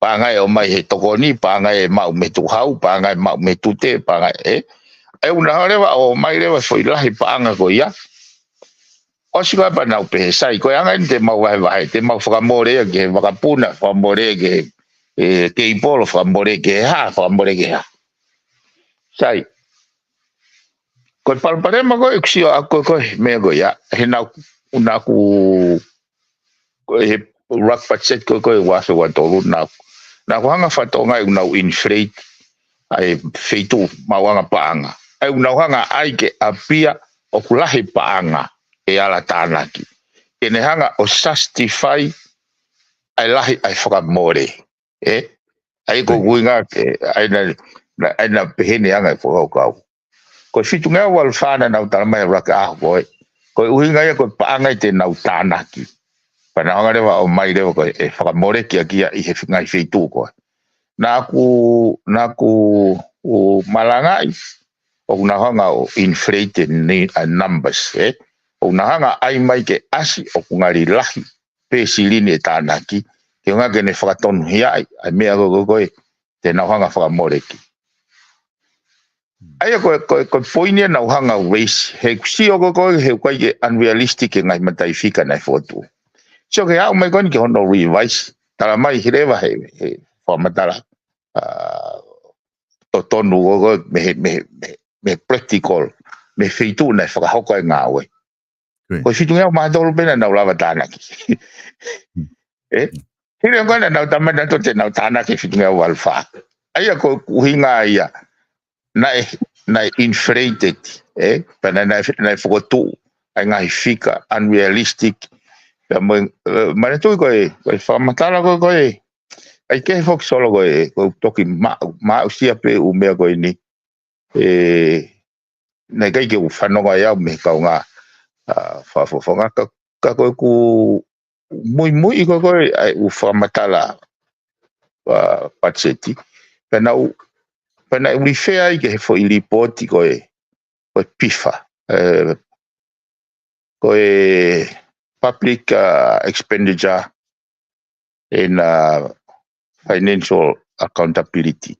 Paʻanga ʻe ʻomai he tokoni, paʻanga ʻe maʻu mei he tukuhau, paʻanga ʻe maʻu mei he tute, paʻanga ʻe, ʻe ʻuhinga leva ʻo ʻomai leva e foʻi lahi paʻanga ko ia. ʻOsi ko ia pea nau pehē sai, ko e anga eni te mau vahevahe, te mau fakamole ia ki he vakapuna, fakamole ki he, ē, keipolo, fakamole ki he hā, fakamole ki he hā. Sai. Ko e palopalema ko ē ʻeku sio ʻaʻaku ko ē, ko e meʻa ko ia, he naʻa ku, naʻa ku, ko e he rough budget ko ē, ko e ua afe ua tolu, naʻa, naʻa ku hanga ʻo fakatokangaʻi ʻoku nau inflate ʻa e feituʻu maʻuʻanga paʻanga. ʻA ia ʻoku nau hanga ʻai ke ʻapia ʻoku lahi paʻanga ʻe ala tānaki. Ke ne hanga ʻo justify ʻa e lahi ʻa e fakamole. Ē? ʻA ia ko e Right. ʻuhinga, ē, ʻa ia naʻa, naʻa, ʻa ia naʻa pehē ni ʻa e ngaahi fakakaukau. Ko e fitungeau valu fā naʻa nau tala mai ʻa e raka aho ko ē. Ko e ʻuhinga ia ko e paʻanga ia te nau tānaki. Pea nau hanga leva ʻo ʻomai leva ko e, ʻe fakamoleki ʻaki ia ʻi he ngaahi feituʻu ko ē. Naʻa ku, naʻa ku, ʻu malangaʻi, ʻoku nau hanga ʻo inflate ni, ʻa e numbers, ē? ʻOku nau hanga ʻai mai ke ʻasi, ʻoku ngali lahi pē silini ʻe tānaki, ke ʻuhinga ke ne fakatonuhiaʻi ʻa e meʻa ko ē, ko ē, ko ē, te nau hanga ʻo fakamoleki. ʻA ia ko e, ko e, ko e poini ia naʻa ku hanga ʻo raise, he ʻoku sio ko ē, ko ē, he ʻoku ʻikai ke unrealistic e ngaahi mataʻi fika naʻe fokotuʻu. Sio ki he aʻu mai ko eni ki hono revise, tala mai he leva he, he fakamatala, ʻa, totonu ko ē, ko ē, mei he, mei he, mei he, mei he practical, mei he feituʻu naʻe fakahoko ai e ngāue. Ko ia. Ko e fitungeau mā tolu pē naʻa nau lava tānaki. Hmm. Ē? Hmm. Hili ko ē naʻa nau tala mai naʻa toe te nau tānaki fitungeau valu fā. ʻA ia ko e ʻuhinga ia. Naʻe, naʻe inflated, ē? Pea naʻe, naʻe, naʻe fokotuʻu ʻa e ngaahi fika, unrealistic. Pea mo e, ē, manatuʻi ko e, ko e fakamatala ko ē, ko ē. ʻA ia ko e foki Solo ko ē, ko e toki ma-, maʻusia pē ʻū meʻa ko eni. Ē, naʻe ʻikai ke u fanongo ai au mei he kaungā, ʻa, fakafofonga ka, ka ko ʻeku muimui ko ē, ko ē, ʻa e ʻū fakamatala, ʻa, patiseti. Pea naʻa ku, pea naʻa ku refer ai ki he foʻi lipooti ko ē, ko e pifa. Ē, ko e public, ʻa, expenditure and, ʻa, financial accountability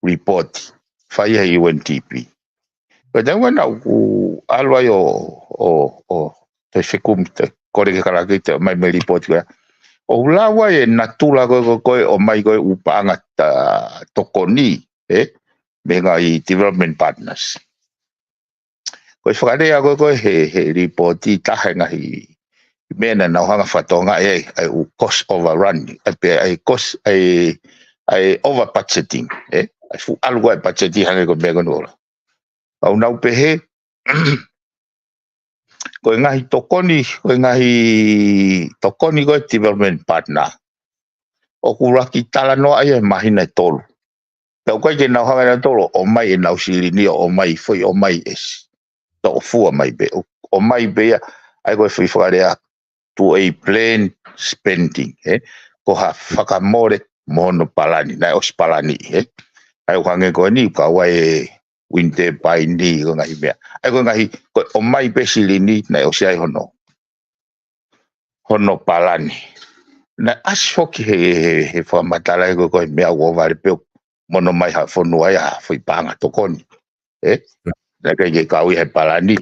report. Fai ʻe he U N D P. Ko e taimi naʻa ku ʻalu ai ʻo, ʻo, ʻo, te fekumi, te kole ke kalake te mai mei he lipooti ko ē. ʻOku lau ai e natula ko ē, ko ē, ko ē ʻomai ko ē ʻū paʻanga ta-, tokoni, ē? Mei he ngaahi development partners. Ko e fakalea ko ē ko ē he, he lipooti taha e ngaahi meʻa naʻa nau hanga fakatokangaʻi ai, ʻa e ʻū cost overrun, ʻa e pē, ʻa e cost, ʻa e, ʻa e over budgeting, ē? ʻA e fuʻu ʻalu ko ē budgeting hangē ko e meʻa ko eni ʻoku lau. ʻOku nau pehē, ko e ngaahi tokoni, ko e ngaahi tokoni ko ē development partner. ʻOku ʻuluaki talanoaʻi ia he māhina ʻe tolu. Pea ʻoku ʻikai ke nau hanga ʻe nautolu ʻo ʻomai ʻenau silini ʻo ʻomai foʻi ʻomai ʻe si. Toʻo fua mai pē. ʻO, ʻomai pē ia, ʻa ia ko e foʻi fakalea, to a plan spending, ē? Ko ha fakamole mo hono palani, naʻe ʻosi palani, ē? ʻA ia ʻoku hangē ko eni, kau ai e wind turbine ko e ngaahi meʻa. ʻA ia ko e ngaahi, ko e ʻomai pē silini, naʻe ʻosi ai hono, hono palani. Naʻe ʻasi foki he, he, he fakamatala ē ko ē ko e meʻa ʻoku vale pē ʻo mono mai ha fonua ia ha foʻi paʻanga tokoni. Ē? Naʻe ʻikai ke kau ia he palani.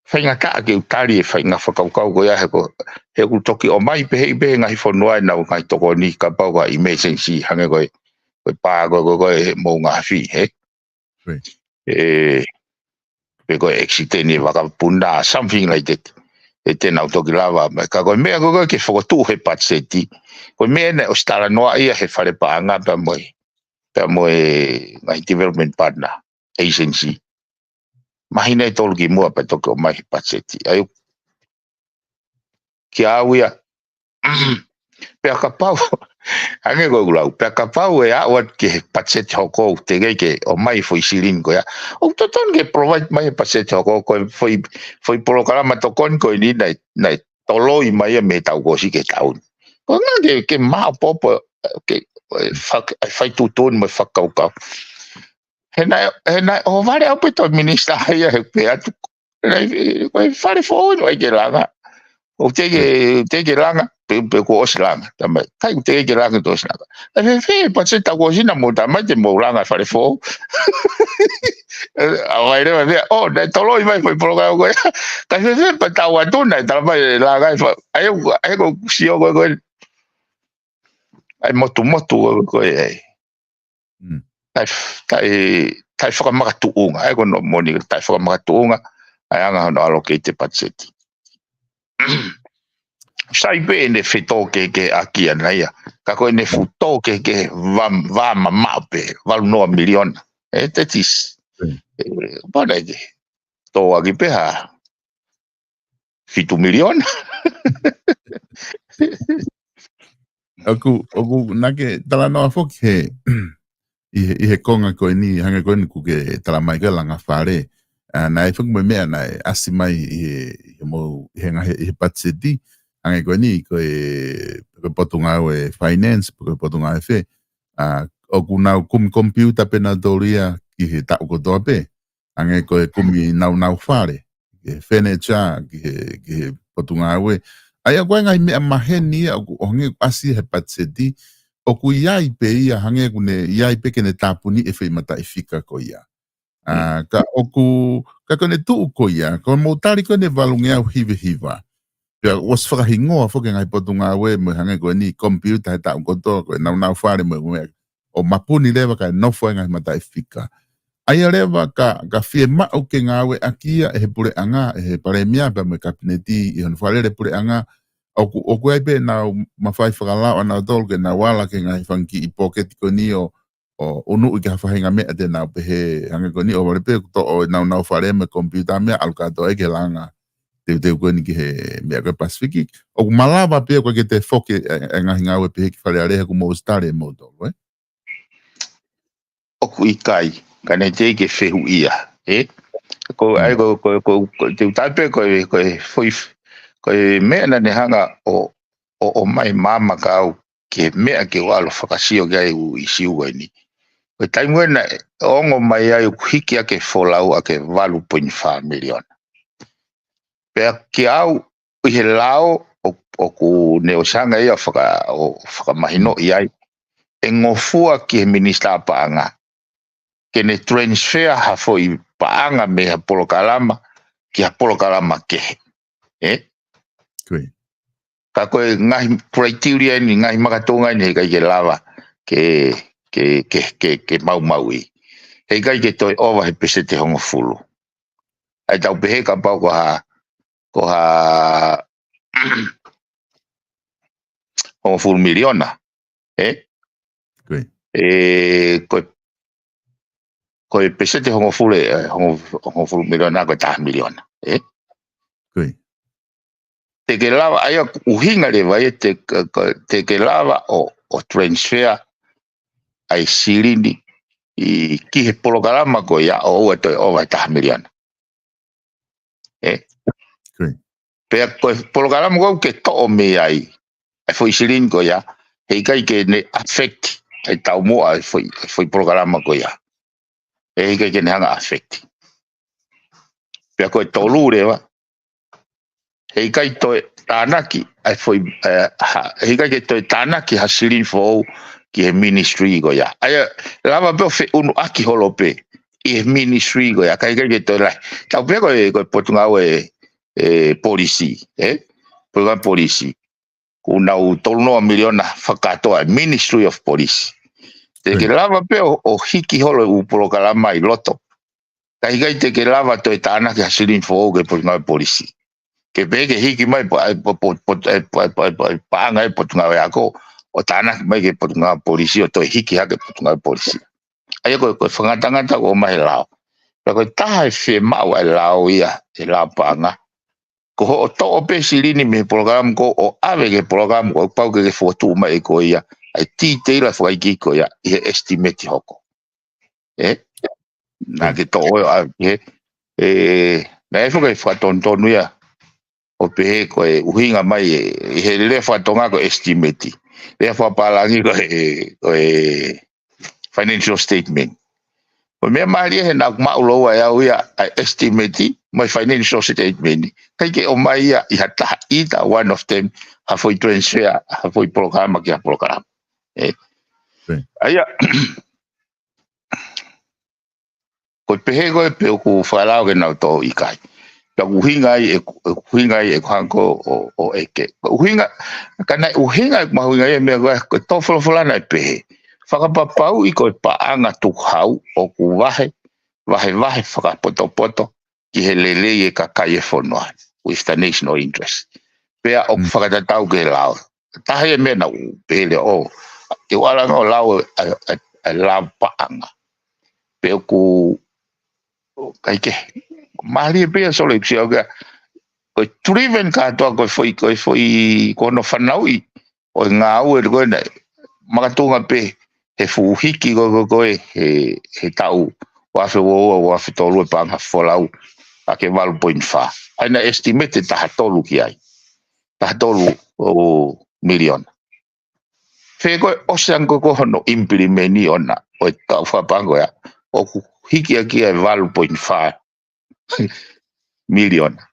Faingataʻa ke u tali e faʻahinga fakakaukau ko ia he ko, he ʻoku toki ʻomai pē he ʻi pē he ngaahi fonua ʻenau ngaahi tokoni kapau ko ha emergency hangē ko e, ko e pā ko ē ko ē ko e moʻunga afi, ē? Right. Ē, pe ko e accident e vakapuna, something like that. ʻE te nau toki lava mai. Ka ko e meʻa ko ē ko ē ke fokotuʻu he patiseti. Ko e meʻa naʻe ʻosi talanoaʻi ia he fale paʻanga pea mo e, pea mo e ngaahi development partner, agency. Māhina ʻe tolu kimuʻa pea toki ʻomai he patiseti. ʻA ia, kiate au ia, pea kapau, hangē ko ʻeku lau, pea kapau ʻe aʻu atu ki he patiseti hoko ʻoku teʻeki ke ʻomai foʻi silini ko ia. ʻOku totonu ke provide mai he patiseti hoko ko e foʻi, foʻi polokalama tokoni ko eni naʻe, naʻe toloi mai ia mei he taʻu kuo ʻosi ki he taʻu ni. Ko e ʻuhinga ke, ke maʻopoʻopo, ke, ʻe fak-, ʻe fai tuʻutuʻuni mo e fakakaukau. He naʻe, he naʻe ʻohovale au pē toe minisitā ia he pē atu. Naʻe, ko e fale foʻou ʻoku ʻikai ke langa. ʻOku teʻeki, teʻeki ke langa, pe, pe kuo ʻosi langa. Tamai, ʻikai ʻoku teʻeki ke langa, kuo ʻosi langa. ʻE fēfē, patiseti taʻu kuo ʻosi naʻa mou talamai te mou langa e fale foʻou. ʻA ia leva meʻa, ʻo, naʻe toloi mai foʻi polokalama ko ia. ʻIkai fēfē, pea taʻu atu naʻe talamai ʻe langa e fa-, ʻa ia, ʻa ia ko e sio ko ē ko ē. ʻA e motumotu ko ē, ko ē, ʻa e. Mm. Taʻe f-, taʻe, taʻe fakamakatuʻunga, ʻa ia ko hono moʻoni, taʻe fakamakatuʻunga, ʻa e anga hono allocate e patiseti. Sai pē ʻene fetōkehekeheʻaki ʻana ia, ka ko ʻene fuʻu tōkehekehe vā, vā mamaʻo pē, valu noa miliona. Ē, that is, Mm. ē, pau naʻe ke tō ʻaki pē ha fitu miliona. ʻOku, ʻoku naʻa ke talanoa foki he, ʻi he, ʻi he konga ko eni, hangē ko eni kuo ke talamai ko e langa fale. ʻA, naʻe foki mo e meʻa naʻe ʻasi mai ʻi he, ʻi he mou, ʻi he ngaahi, ʻi he patiseti. Hangē ko eni ko e, ko e potungāue finance, ko e potungāue fē. ʻA, ʻoku nau kumi komipiuta pē nautolu ia ki he taʻu kotoa pē. Hangē ko e kumi naunau fale, ki he furniture, ki he, ki he potungāue. ʻA ia ko e ngaahi meʻa maheni ia ʻoku ʻohangē ʻasi he patiseti, ʻoku ʻi ai pē ia hangē ʻoku ne ʻi ai pē ke ne tāpuni e foʻi mataʻifika ko ia. ʻA, Mm. ka ʻoku, ka ko ʻene tuʻu ko ia, ko e mou tali ko ʻene valungeau hiva hiva. Pea ʻosi fakahingoa foki e ngaahi potungāue mo e hangē ko eni komipiuta he taʻu kotoa, ko e naunau fale mo e meʻa ʻo mapuni leva kae nofo ai e ngaahi mataʻifika. ʻA ia leva ka, ka fiemaʻu ke ngāueʻaki ia ʻe he puleʻanga, ʻe he palēmia pea mo e kapineti ʻi hono fakalele puleʻanga, ʻoku, ʻoku ʻi ai pē ʻenau mafai fakalao ʻanautolu ke nau ala ki he ngaahi fanga kiʻi pōketi ko eni ʻo, ʻo ʻunuʻi ki ha faʻahinga meʻa te nau pehē, hangē ko eni ʻohovale pē, kuo toʻo e naunau fale mo e komipiuta mo e meʻa ʻalu kātoa ai ki he langa teuteu ko eni ki he meʻa ko e Pasifiki. ʻOku malava pē ʻoku ʻikai ke toe foki e, e ngaahi ngāue pehē ki Fale Alea he kuo mou ʻosi tali ʻe moutolu, ē? ʻOku ʻikai, ka naʻe teʻeki ke fehuʻia, ē? Ko, Mm. ʻa ia ko, ko, ko, ko, te u tali pē ko e, ko e foʻi f-, ko e meʻa naʻa ne hanga ʻo, ʻo, ʻomai maama kiate au ki he meʻa ke u ʻalu ʻo fakasio ki ai e ʻū ʻīsiu ko eni. Ko e taimi ko ē naʻe ongo mai ai ʻoku hiki ʻaki e folau ʻaki e valu poini fā miliona. Pea kiate au ʻi he lao ʻo, ʻoku ne ʻosi hanga ia ʻo faka-, ʻo fakamahinoʻi ai. ʻE ngofua ki he minisitā paʻanga. Ke ne transfer ha foʻi paʻanga mei ha polokalama ki ha polokalama kehe. Ē? Kui. Ka ko e ngaahi criteria eni, ngaahi makatuʻunga eni, heʻikai ke lava ke, ke, ke, ke, ke maumauʻi. Heʻikai ke toe ʻova he peseti ʻe hongofulu. ʻAi tau pehē kapau ko ha, ko ha hongofulu miliona, ē? Ko ia. Ē, ko, ko e peseti hongofulu, ē, hongo-, hongofulu miliona ko e taha miliona, ē? Ko ia. Te ke lava, ʻa ia ʻuhinga leva ia te, ka, ka, te ke lava ʻo, ʻo transfer ʻa e silini ʻi, ki he polokalama ko ia ʻo ʻoua toe ʻova he taha miliona. Ē? Ko ia. Pea ko e polokalama ko ē ke toʻo mei ai ʻa e foʻi silini ko ia, heʻikai ke ne affect ʻa e taumuʻa ʻa e foʻi, ʻa e foʻi polokalama ko ia. ʻE heʻikai ke ne hanga affect. Pea ko e tolu leva, heʻikai toe tānaki ʻa e foʻi, ē, ha, heʻikai ke toe tānaki ha silini foʻou ki he ministry ko ia. ʻA ia, lava pē ʻo feʻunuʻaki holo pē ʻi he ministry ko ia, ka heʻikai ke toe lahi. Tau pehē ko e, ko e Potungāue, ē, Polisi, ē? Potungāue Polisi. Kuo nau tolunoa miliona fakakātoa e Ministry of Police. Te ke lava pē ʻo, ʻo hiki holo e ʻū polokalama ʻi loto. Ka heʻikai te ke lava toe tānaki ha silini foʻou ki he Potungāue Polisi. Ke pehē ke hiki mai po, po, po, po, e, po, po, po, paʻanga ʻa e Potungāue Ako, ʻo tānaki mai ki he Potungāue Polisi, ʻo toe hiki hake Potungāue Polisi. ʻA ia ko e, ko e fakangatangata ʻoku ʻomai he lao. Pea ko e taha e fiemaʻu ʻa e lao ia, e lao paʻanga. Ko hoʻo toʻo pē silini mei he polokalama ko ē ʻo ʻave ki he polokalama ko ē, pau ke ke fokotuʻu mai ʻe koe ia ʻa e titeila fakaikiiki ko ia ʻi he estimate hoko. Ē? Naʻa ke toʻo ʻo ʻave ki he, ē, naʻe ʻi ai foki e fakatonutonu ia ʻo pehē ko e ʻuhinga mai ē, ʻi he lea faka-Tonga ko e estimate. Lea fakapālangi ko e, ko e financial statement. Ko e meʻa mālie he naʻa ku maʻu lōua ʻe au ia ʻa e estimate mo e financial statement. ʻIkai ke ʻomai ia ʻi ha taha, either one of them, ha foʻi transfer, ha foʻi polokalama ki ha polokalama. Ē? Right. ʻA ia, ko e pehē ko ē pe ʻoku fakalao ke nau tō ʻikai. Pea ʻoku ʻuhinga ai, ʻe, ʻoku ʻuhinga ai, ʻe ko hangē ko ʻo, ʻo ʻeke. Ko e ʻuhinga, ka naʻe ʻuhinga ʻeku mahuʻinga ia meʻa ko ē, ko e tō folofola naʻe pehē. Fakapapauʻi ko e paʻanga tukuhau ʻoku vahe, vahe, vahe fakapotopoto ki he lelei e kakai e fonua, with the national interest. Pea ʻoku fakatatau ki he lao. Taha ia meʻa naʻa ku pehē leva ʻo, te u ʻalu ange ʻo lau ʻa, ʻa, ʻa lao paʻanga. Pea ʻoku, ʻikai ke, mālie pē ia solo ikusia oke, ko e driven kātoa ko e foʻi, ko e foʻi, ko hono fanauʻi ʻo e ngāue ko ē naʻe makatuʻunga pē he fuʻu hiki ko ē, ko ē, ko ē, he, he taʻu ua afe ua ua, ua afe tolu e paʻanga folau ʻa ke valu poini fā. ʻA ia naʻe estimate taha tolu ki ai. Taha tolu ʻo miliona. Fē ko ē ʻosi ange ko ē hono implement ʻona ʻo e taʻu fakapaʻanga ko ia, ʻoku hiki ʻaki ia e valu poini fā miliona.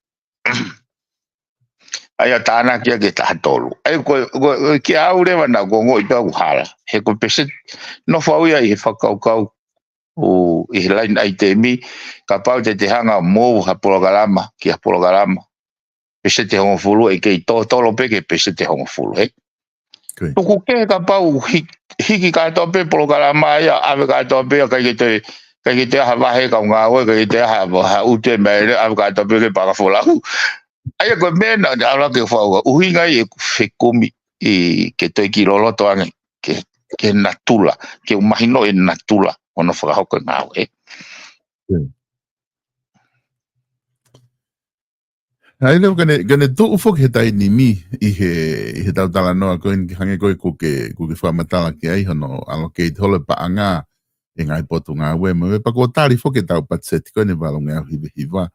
ʻA ia tānaki ia ki he taha tolu. ʻA ia ko, ko, ko kia au leva naʻa ku ongoʻi pē ʻoku hala. He ko e peseti, nofo au ia ʻi he fakakaukau ʻo, ʻi he line item, kapau te te hanga ʻo move ha polokalama ki ha polokalama, peseti hongofulu ʻe kei tōtolo pē ki he peseti hongofulu, ē? Ko ia. Tuku kehe kapau hi-, hiki kātoa pē polokalama ia, ʻave kātoa pē, ʻikai ke toe, ʻikai ke toe ʻi ai ha vahe kau ngāue, ʻikai ke toe ʻi ai ha, ha ʻutu e meʻa, ʻave kātoa pē ki he paʻanga folau. ʻA ia ko e meʻa naʻa, naʻa ke fau, ʻuhinga ia ʻeku fekumi ʻi ke toe kiʻi loloto ange, ke, ke natula, ke u mahino e natula ʻo hono fakahoko e ngāue, ē? Hmm. ʻA ia leva ka ne, ka ne tuʻu foki he taimi ni ʻi he, ʻi he tau talanoa ko eni ke hangē ko ē kuo ke, kuo ke fakamatala ki ai hono allocate holo e paʻanga ʻe he ngaahi potungāue mo e pea kuo tali foki e tau patiseti ko eni valu ngeau hiva hiva.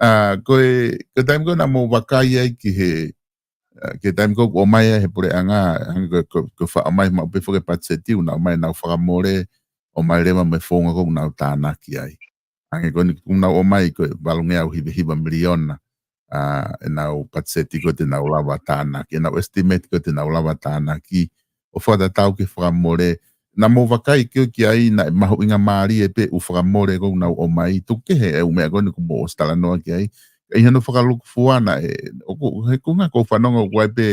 ʻA, ko e, ko e taimi ko ē naʻa mou vakai ai ki he, ʻa, ki he taimi ko ē kuo ʻomai ai he puleʻanga, hangē ko, ko, ko e faʻa ʻomai maʻu pē foki e patiseti ʻoku nau ʻomai ʻenau fakamole, ʻomai leva mo e founga ko ē ʻoku nau tānaki ai. Hangē ko eni ʻoku nau ʻomai ko e valu ngeau hiva hiva miliona, ʻa, ʻenau patiseti ko ē te nau lava tānaki, ʻenau estimate ko ē te nau lava tānaki, ʻo fakatatau ki he fakamole. Naʻa mou vakai ki, ki ai naʻe mahuʻinga mālie pē ʻū fakamole ko ē ʻoku nau ʻomai, tuku kehe e ʻū meʻa ko eni kuo mou ʻosi talanoa ki ai. ʻI hono fakalūkufua naʻe, ʻoku, he kuonga ko e fanongo ʻoku ʻi ai pē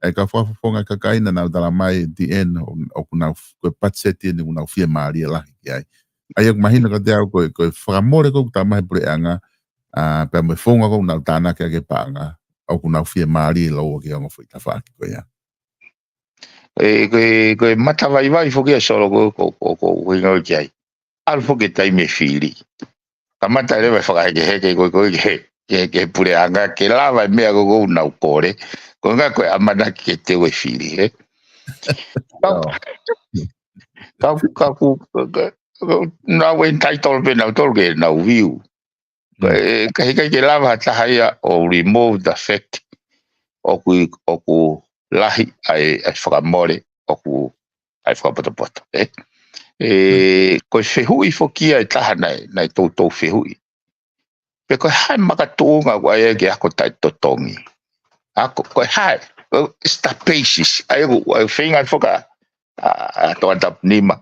ʻa e kau fakafofonga kakai naʻa nau talamai ʻe T N ʻo, ʻoku nau f-, ko e patiseti eni ʻoku nau fiemālie lahi ki ai. ʻA ia ʻoku mahino kiate au ko e, ko e fakamole ko ē ʻoku tau ʻomai he puleʻanga, ʻA, pea mo e founga ʻoku nau tānaki ʻaki e paʻanga, ʻoku nau fiemālie lōua ki he ongo foʻi tafaʻaki ko ia. ʻE, ko e, ko e matavaivai foki ʻa Solo ko, ko, ko, ko, ko inga o ki ai. ʻAlu foki e taimi e fili. Kamata leva e fakahekeheke ko, ko, ke, ke, ke puleʻanga, ke lava e meʻa ko, ko nau kole. Ko e ʻuhinga ko e ʻamanaki ke teu e fili, ē? Kau, kau, kau, kau, kau, nau entitled pē nautolu ke nau view. Ko e, ka heʻikai ke lava ha taha ia ʻo remove the fact ʻoku, ʻoku lahi ʻa e, ʻa e fakamole, ʻoku ʻa e fakapotopoto, ē? ʻE, ko e fehuʻi foki ia ʻe taha naʻe, naʻe toutou fehuʻi. Pe ko e hā e makatuʻunga ʻoku ʻai ai ke ako taʻetotongi. Ako, ko e hā e, ʻo, it's the basis. ʻA ia ʻoku, ʻa e feinga foki ʻa, ʻa, ʻa Tongatapu Nima.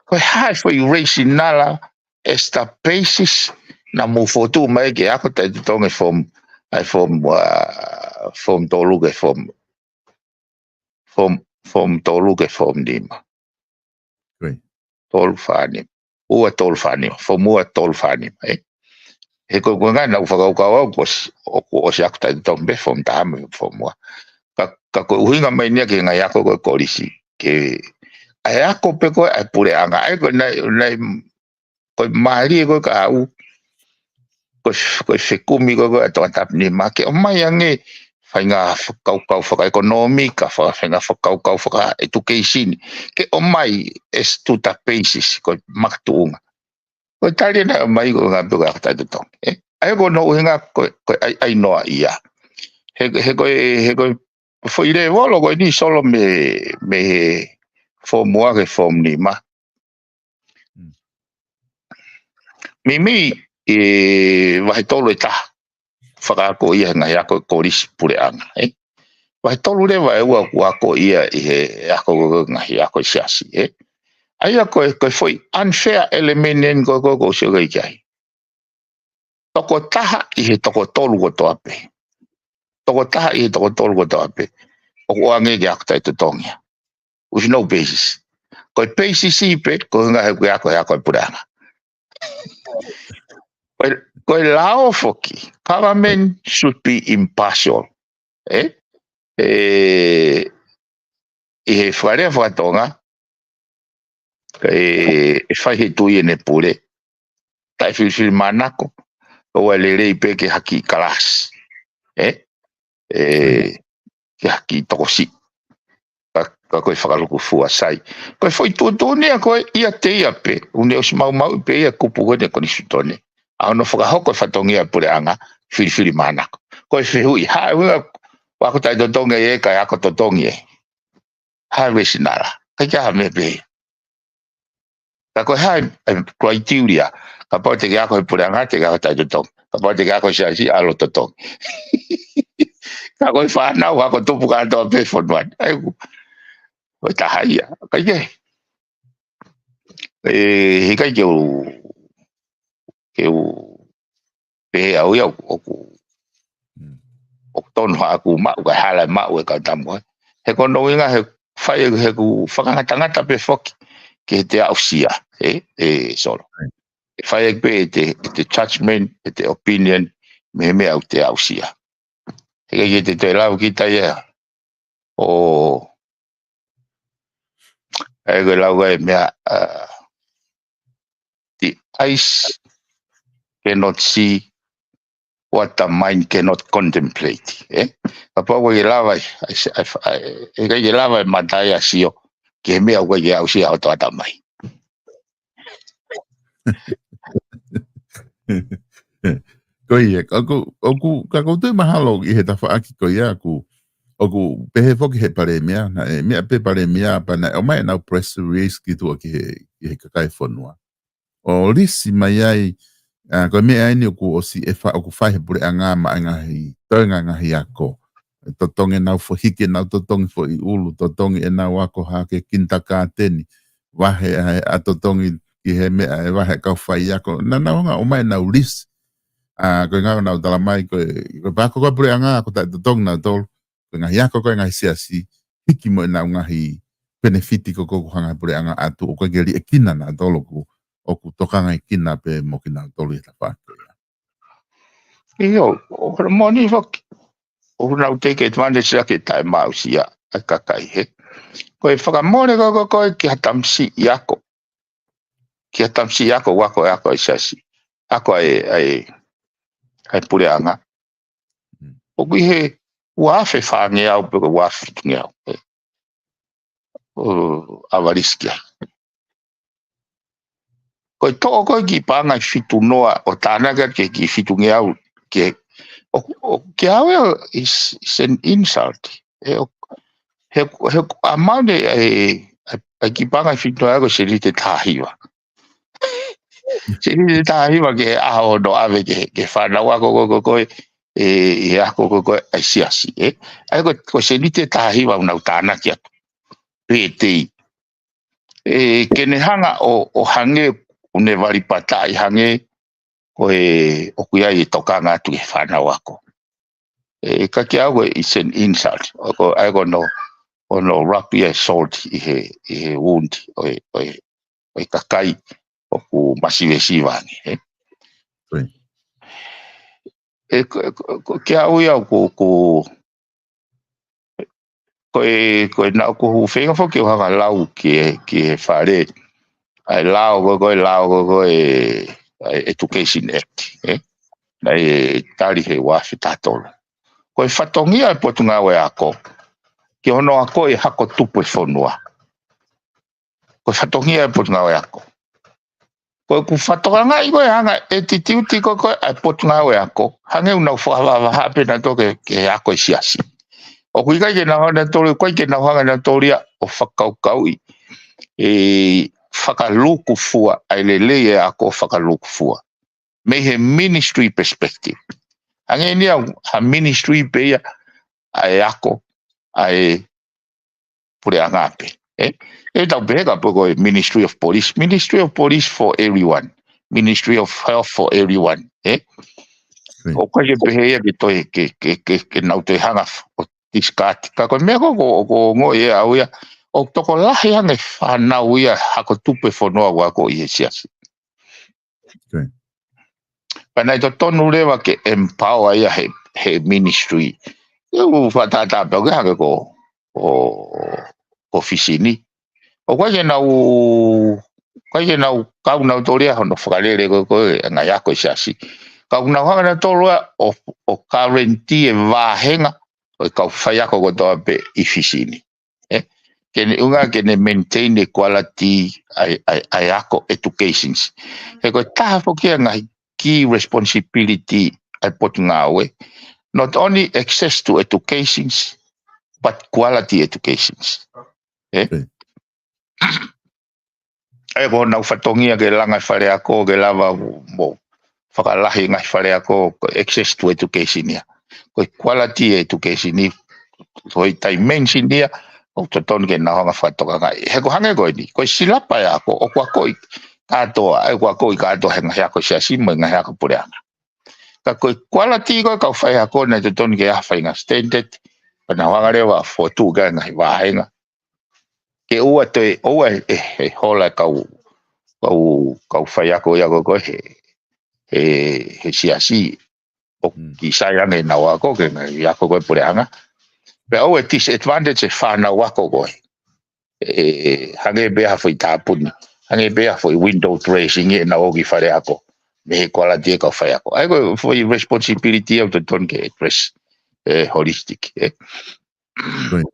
Ko e hā e foʻi rationale, it's the basis naʻa mou fokotuʻu mai ke ako taʻetotongi form, ʻa e form, ʻa, form tolu ki he form, form, form tolu ki he form nima. Ko ia. Tolu fā nima. Ua tolu fā nima. Form ua tolu fā nima, ē? He ko, ko e ʻuhinga naʻa ku fakakaukau au, kuo ʻosi, ʻoku ʻosi ako taʻetotongi pē form taha mo e form ua. Ka, ka ko e ʻuhinga mai eni ia ki he ngaahi ako ko e kolisi. Ke, ʻa e ako pē ko ē ʻa e puleʻanga. ʻA ia ko e naʻe, naʻe, ko e mālie ko ē ka u, ko e, ko e fekumi ko ē ʻa Tongatapu Nima ke ʻomai ange faʻahinga fakakaukau fakaʻekonōmika, fa-, faʻahinga fakakaukau fakaʻetukeisini. Ke ʻomai as to the basis, ko e makatuʻunga. Ko e tali naʻe ʻomai ko e ʻuhinga pē ko e ako taʻetotongi, ē? ʻA ia ko hono ʻuhinga ko e, ko e ʻai, ʻai noa ia. He, he ko e, he ko e foʻi lēvolo ko eni Solo mei, mei he form ua ki he form nima. Mm. Meimei ʻi he vahe tolu ʻe taha, fakaako ia he ngaahi ako e kolisi puleʻanga, ē? Vahe tolu leva ʻe ua ʻoku ako ia ʻi he ako ko e ngaahi ako e siasi, ē? ʻA ia ko e, ko e foʻi unfair element eni ko e, ko e, ko e sio ki ai. Tokotaha ʻi he toko tolu kotoa pē. Tokotaha ʻi he toko tolu kotoa pē. ʻOku ʻoange ke ako taʻetotongi ia. With no basis. Ko e basis ʻi pē, ko e ʻuhinga he ko e ako, he ako e puleʻanga. Ko e, ko e lao foki. Government should be impartial. Ē? ʻE, ʻi he fakalea fakatonga, ʻe, ʻe fai he tui ʻene pule. Taʻefilifilimānako, ʻoua lelei pē ke haki kalasi. Ē? ʻE, ke haki tokosiʻi. Ka, ka ko e fakalukufua sai. Ko e foʻi tuʻutuʻuni ia ko e ia te ia pē, ʻoku ne ʻosi maumauʻi pē ia kupu ko eni konisitūtone. ʻA hono fakahoko e fatongia puleʻanga, filifilimānako. Ko e fehuʻi, hā e ʻuhinga, ako taʻetotongi ē, kae ako totongi ē. Hā e rationale, ʻikai ke ʻi ai ha meʻa pehē. Ka ko e hā e, e criteria, kapau te ke ako he puleʻanga, te ke ako taʻetotongi. Kapau te ke ako he siasi, ʻalu totongi. Ka ko e fānau, ako tupu kātoa pē fonua ni. ʻA ia ʻoku, ko e taha ia. ʻIkai ke, ʻe, heʻikai ke u, ke u pehē au ia ʻoku, ʻoku, Mm. ʻoku tonu haʻaku maʻu, kae hala e maʻu e kau tamu, ē. He ko hono ʻuhinga he fai, he ʻoku fakangatangata pē foki ki heʻete aʻusia, ē, ē, Solo. Right. ʻE fai pē ʻete, ʻete judgment, ʻete opinion, mei he meʻa ʻoku te aʻusia. Heʻikai ke te toe lau kita ia. ʻO, ʻa ia ko e lau ʻa e meʻa, uh, the eyes cannot see what the mind cannot contemplate, ē? Kapau ʻoku ʻikai ke lava, ʻe, ʻe, ʻe, ʻe, ʻikai ke lava e mata ia ʻo sio ki he meʻa ʻoku ʻikai ke aʻusia ʻe hoto ʻatamai. Ko ia, ʻoku, ʻoku, ka ʻoku ou tui mahalo ʻi he tafaʻaki ko ia ʻoku, ʻoku pehē foki he palēmia, naʻe meʻa pē palēmia, pea naʻe ʻomai ʻenau press release ki tuʻa ki he, ki he kakai fonua. ʻO lisi mai ai, ʻa, ko e meʻa eni ʻoku ʻosi ʻe fa-, ʻoku fai he puleʻanga maʻa e ngaahi, toenga ngaahi ako. Totongi ʻenau fo-, hiki ʻenau totongi foʻi ʻulu, totongi ʻenau ako hake kindergarten, vahe ʻa, ʻa totongi ki he meʻa ʻe vahe kau faiako. Naʻa nau hanga ʻo ʻomai ʻenau lisi. ʻA, ko e ʻuhinga ʻoku nau tala mai ko e, ko e pea ako ko e puleʻanga, ako taʻetotongi nautolu. Ko e ngaahi ako ko e ngaahi siasi, hiki mo ʻenau ngaahi penefiti ko ē ʻoku hanga he puleʻanga ʻo ʻatu, ʻoku ʻikai ke liʻekina nautolu ʻoku, ʻoku tokangaekina pē mo kinautolu ʻi he tafaʻaki ko ia. ʻIo, ʻo hono moʻoni foki. ʻOku nau take advantage ʻaki e taʻemaʻusia ʻa e kakai, hē. Ko e fakamole ko ē, ko ē ki ha tamasiʻi ako. Ki ha tamasiʻi ako, ʻoku ako e ako ʻa e siasi. Ako ʻa e, ʻa e, ʻa e puleʻanga. Mm. ʻOku ʻi he ua afe fāngeau pe ko e ua afe fitungeau, hē. ʻO ʻavalisi ki ai. Ko e toʻo ko ē ki he paʻanga ʻe fitu noa ʻo tānaki atu ki he fitungeau, ki he, ʻo, ʻo, ki he ʻave is, is an insult. ʻE, ʻo, he, he, amount ʻe, ʻe, ʻe, ʻe ki he paʻanga ʻe fitu noa ko e seniti ʻe taha hiva. Seniti ʻe taha hiva ki he ʻaho hono ʻave ki he, ki he fānau ako ko ē, ko ē, ʻe, ʻi he ako ko ē, ko ē ʻa e siasi, ē. ʻA ia ko, ko e seniti ʻe taha hiva ʻoku nau tānaki atu. Pē tei. ʻE, ke ne hanga ʻo, ʻo hangē, ʻo ne valipataʻi hangē, ko e, ʻoku ʻi ai e tokanga atu ki he fānau ako. ʻE, ka kiate au ko e, it's an insult. ʻOku, ʻa ia ko hono, hono rub ia e salt ʻi he, ʻi he wound ʻo e, ʻo e, ʻo e kakai ʻoku masivesiva ange, ē. Right. ʻE, ko, ko, ko, kiate au ia ʻoku, ʻoku, ko e, ko e naʻa ku feinga foki ʻo hanga ʻo lau ki he, ki he fale ʻa e lao ko ē, ko e lao ko ē, ko ē ʻa e Education Act, ē? Naʻe tali he ua afe taha tolu. Ko e fatongia e Potungāue Ako ki hono akoʻi e hako tupu e fonua. Ko e fatongia e Potungāue Ako. Ko ʻeku fakatokangaʻi ko e anga e attitude ko ē ʻa e Potungāue Ako, hangē ʻoku nau fakavahavaha pē nautolu ki he, ki he ako ʻa e siasi. ʻOku ʻikai ke nau hanga nautolu, ʻikai ke nau hanga nautolu ia ʻo fakakaukauʻi e fakalūkufua, ʻa e lelei e ako fakalūkufua mei he ministry perspective. Hangē ni au, ha ministry pē ia ʻa e ako ʻa e puleʻanga pē. ʻE, ʻe tau pehē ka pē ko e Ministry of Police, Ministry of Police for everyone, Ministry of Health for everyone, ē? Right. ʻOku ʻikai ke pehē ia ke toe, ke, ke, ke, ke nau toe hanga f-, ʻo discard. Ka ko e meʻa ko ē, ko, ko e ongoʻi ʻe au ia, ʻoku tokolahi ange fānau ia hako tupu e fonua ʻoku ako ʻi he siasi. Okay. Pea naʻe totonu leva ke empower ia he, he ministry. ʻIo, ʻoku fakatātā pē ʻoku hangē ko, ko, ko Fisi ni. ʻOku ʻikai ke nau, ʻikai ke nau kau nautolu ia hono fakalele ko ē, ko e ngaahi ako ʻa e siasi. Ka ʻoku nau hanga nautolu ia ʻo, ʻo guarantee e vāhenga ʻo e kau faiako kotoa pē ʻi Fisi ni. Ē? Ke ne ʻuhinga ke ne maintain e quality ʻa e, ʻa e, ʻa e ako educations. He ko e taha foki ia e ngaahi key responsibility ʻa e Potungāue. Not only access to educations, but quality educations. Ē? Okay. ʻA ia ko honau fatongia ke langa e fale ako, ke lava mo fakalahi e ngaahi fale ako, ko e access to education ia. Ko e quality education ia, ko e dimension ia ʻoku totonu ke nau hanga fakatokangaʻi. He ko e hangē ko eni, ko e silapa e ako, ʻoku akoʻi kātoa, ʻa ia ʻoku akoʻi kātoa he ngaahi ako siasi mo e ngaahi ako puleʻanga. Ka ko e quality ko ē kau faiako naʻe totonu ke ʻi ai ha faʻahinga standard, pea nau hanga leva ʻo fokotuʻu ki ai e ngaahi vāhenga. Ke ʻoua toe, ʻoua ʻe, ʻe, ʻe hola e kau, kau, kau faiako ia ko ē he, he, he siasi. ʻOku Mm. kiʻi sai ange ʻenau ako ki he ngaahi ako ko ē puleʻanga. Pea ʻoua ʻe disadvantage e fānau ako ko ē. ʻE, hangē pē ha foʻi tāpuni. Hangē pē ha foʻi window dressing ʻenau ō ki fale ako. Mei he quality e kau faiako. ʻA ia ko e foʻi responsibility ia ʻoku totonu ke address. ʻE, holistic, ē. Right.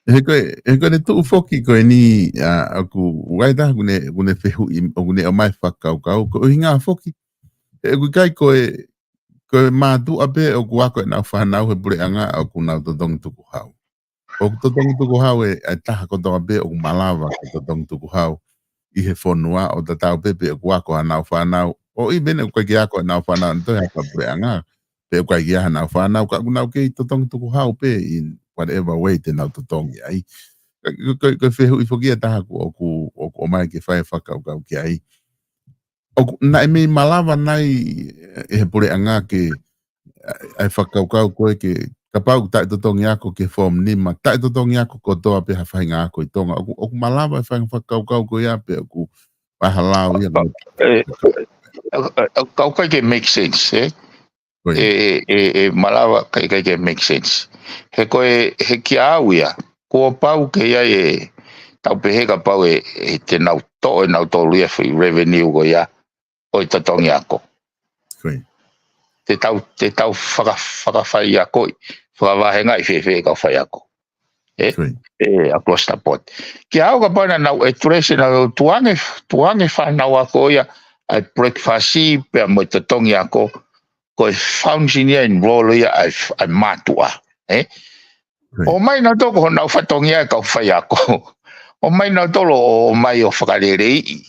He ko e, he ko e tuʻu foki ko eni, ʻa, ʻoku ʻi ai e taha ʻoku ne, ʻoku ne fehuʻi, ʻoku ne ʻomai fakakaukau, ko e ʻuhinga foki. He ʻoku ʻikai ko e, ko e mātuʻa pē ʻoku ako ʻenau fānau he puleʻanga ʻoku nau totongi tukuhau. ʻOku totongi tukuhau e, e taha kotoa pē ʻoku malava ke totongi tukuhau ʻi he fonua ʻo tatau pē pe ʻoku ako haʻanau fānau. ʻO even ʻoku ʻikai ke ako haʻanau fānau, ʻo toe ako puleʻanga. Pe ʻoku ʻikai ke ʻi ai haʻanau fānau, ka ʻoku nau kei totongi tukuhau pē in whatever way te nau totongi ai. Ka, ko, ko, ko e fehuʻi foki ia e taha ʻoku, ʻoku, ʻoku ʻomai ke fai e fakakaukau ki ai. ʻOku, naʻe mei malava nai ʻe he puleʻanga ke, ʻa, ʻa e fakakaukau ko ē ke, kapau ʻoku taʻetotongi ako ki he form nima, taʻetotongi ako kotoa pē ha faʻahinga ako ʻi Tonga. ʻOku, ʻoku malava e faʻahinga fakakaukau ko ia pe ʻoku pā ha lao ia. ʻE, ʻe, ʻe, ʻe, ʻoku ʻikai ke make sense, ē? Ko ia. E, e, e, e malava kai, kai ke make sense. He ko e, he kia au ia, kuo pau ke ia e, tau pehē kapau e, e te nau toʻo e nau tolu ia foʻi revenue ko ia, ʻo e totongi ako. Ko ia. Te tau, te tau faka-, fakafaiakoʻi, fakavahengaʻi fēfē e kau faiako. E, Ko ia. e, across the board. Kia au kapau naʻa nau address, naʻa nau tuange, tuange fānau ako ia, ʻa e breakfast pea mo e totongi ako, ko e function ia and role ia ʻa e, ʻa e mātuʻa. E? Ko ia. ʻOmai nautolu ko honau fatongia e kau faiako. ʻOmai nautolu ʻo, ʻomai ʻo fakaleleiʻi.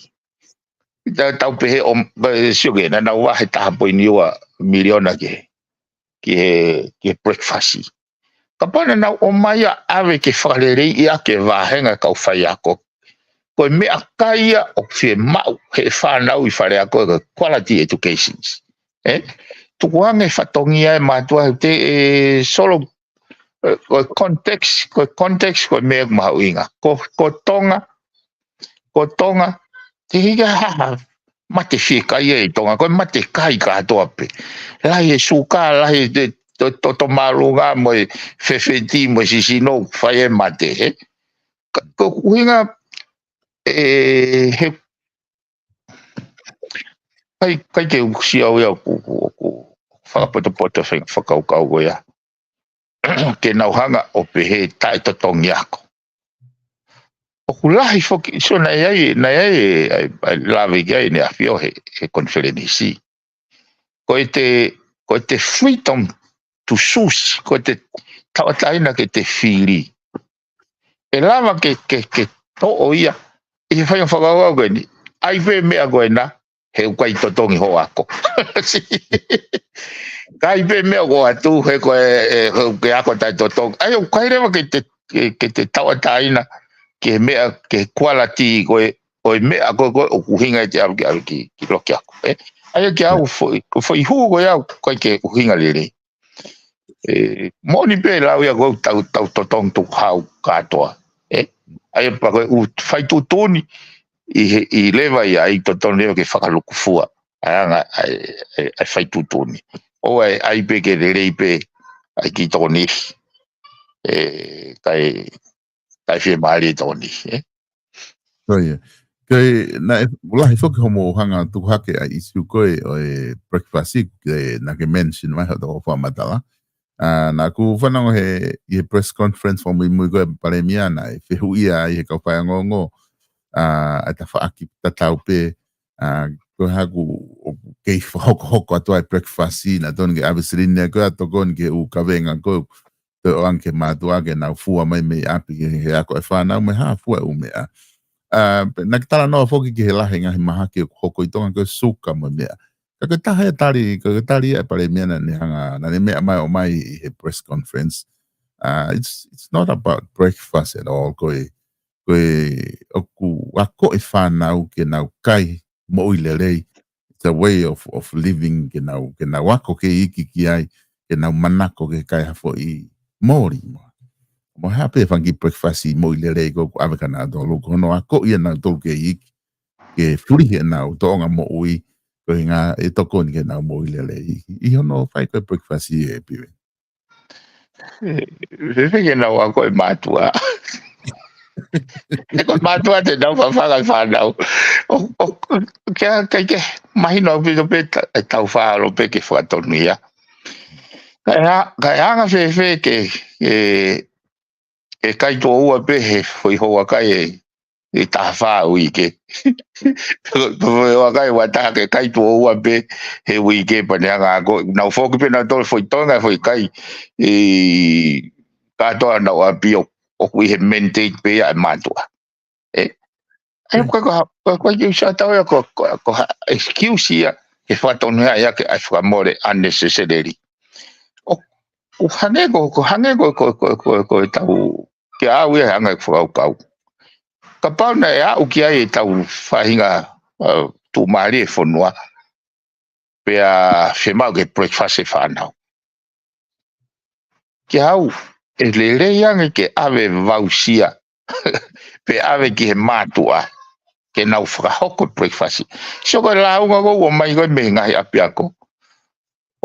Tau, tau pehē ʻo, e, sio ke, naʻa nau vahe taha poini ua miliona ke, ke, ke breakfast. Kapau naʻa nau ʻomai ia ʻave ke fakaleleiʻi ʻa e vahenga kau faiako. Ko e meʻakai ia ʻoku fiemaʻu he fānau ʻi faleako ko e quality educations. E? Tukuange fatongia e mātuʻa te e solo, e, ko e context, ko e context, ko e meʻa mahuʻinga. Ko, ko Tonga, ko Tonga, te hika haha, mate fiekaia ʻi Tonga, ko e matekai kātoa pē. Lahi e suka, lahi e to, to, to mālunga mo e fefeti mo e sisino, fai e mate, e. Ka, ko e ʻuhinga, e, he, kai, kai ke usia au ia ku, ku, ku, fakapotopoto fai fakakaukau ko ia. Ke nau hanga ʻo pehē taʻetotongi ako. ʻOku lahi foki, so naʻe ʻi ai, naʻe ʻi ai, ʻa e, ʻa e lave ki ai ʻEne ʻAfio he, he konifelenisi. Ko e te, ko e te freedom to choose, ko e te tauʻatāina ke te fili. ʻE lava ke, ke, ke toʻo ia, ʻi he fai fakakaukau ko eni, ʻai pē meʻa ko ena, he ʻoku ʻikai totongi hoʻo ako. Kai pē meʻa ko atu, he ko e, e, he ʻoku ke ako taʻetotongi. ʻAi ʻoku ʻikai leva ke te, ke, ke te tauʻatāina, ke meʻa, ke quality ko e, ʻo e meʻa ko e, ko e ʻoku ʻuhinga ʻete ʻalu ki, ʻalu ki, ki loki ako. E? ʻAi ke au foʻi, ko foʻi hū ko e au, ʻikai ke ʻuhinga lelei. E, moʻoni pē lau ia ko tau, tau totongi tukuhau kātoa. E, ʻai pea ko e ʻū faitutuni, ʻi he, ʻi leva ia, ʻai totongi leva ke fakalukufua. ʻAi anga, ʻai, ʻai, ʻai faitutuni. ʻO ʻai, ʻai pē ke lelei pē, ʻai ki tokoni. E, kai, kai fiemālie tokoni, e. Ko ia. Ko e, naʻe, lahi foki hoʻomo hanga tuku hake ʻa e issue ko e, ʻo e breakfast, ke naʻa ke mention mai hoʻo fakamatala. ʻA, naʻa ku fanongo he, ʻi he press conference fakamuimui ko e Palēmia naʻe fehuʻia ai he kau faiongoongo, ʻa, ʻa e tafaʻaki tatau pē, ʻa, ko e hā ʻoku kei fakahokohoko atu ai breakfast, naʻa tonu ke ʻave silini ko e ʻa tokoni ke ʻū kavenga ko e toe ʻoange ki he mātuʻa ke nau fua mai mei ʻapi ki he ako e fānau mo e hā fua e ʻū meʻa. ʻA, pe, naʻa ke talanoa foki ki he lahi e ngaahi mahaki ʻoku hoko ʻi Tonga ko e suka mo e meʻa. Ka ko e taha e tali, ka ko e tali ʻa e Palēmia naʻa ne hanga, naʻa ne meʻa mai ʻo ʻomai ʻi he press conference. ʻA, it's, it's not about breakfast at all. Ko e, ko e ʻoku ako e fānau ke nau kai moʻui lelei. It's a way of, of living ke nau, ke nau ako ke iiki ki ai, ke nau manako ke kai ha foʻi moli. Mo e hā pē fanga kiʻi breakfast moʻui lelei ko ʻoku ʻave kia nautolu, ko hono ako ia nautolu ke iiki, ke fulihi ʻenau tōʻonga moʻui, ko e ʻuhinga ʻe tokoni ke nau moʻui lelei. ʻI hono fai ko e breakfast ʻe Pive. Fēfē ke nau ako e mātuʻa. He ko e mātuʻa te nau fafanga e fānau. ʻO, ʻo, ke, ke, ke, mahino ʻaupito pē ta, e tau faʻa ʻalu pē ke fakatonuhia. Ka e ha-, ka e anga fēfē ke, ke, ke kai tuʻo ua pē he foʻi houa kai e, e taha fā uike. Ko e foʻi houa kai ua taha ke kai tuʻo ua pē he uike pea ne hanga ko, nau foki pē nautolu foʻi toenga foʻi kai, e, kātoa honau ʻapi ʻo, ʻoku ʻi he mandate pē ia e mātuʻa. E? ʻAi, ko, ko, ko, ko, ko, ko, ko, ko ha excuse ia, he fakatonuhia ia ke ʻai fakamole unnecessarily. ʻO, ʻo hangē ko, ko hangē ko, ko, ko, ko, ko e tau, ke au ia hanga e fakakaukau. Kapau naʻe aʻu ki ai e tau faʻahinga, uh, tuʻumālie e fonua, pea fiemaʻu ke breakfast e fānau. Ke au, ʻe lelei ange ke ʻave voucher, pe ʻave ki he mātuʻa, ke nau fakahoko breakfast. Sio ko e lāunga ko ʻoku ʻomai ko e mei he ngaahi ʻapiako.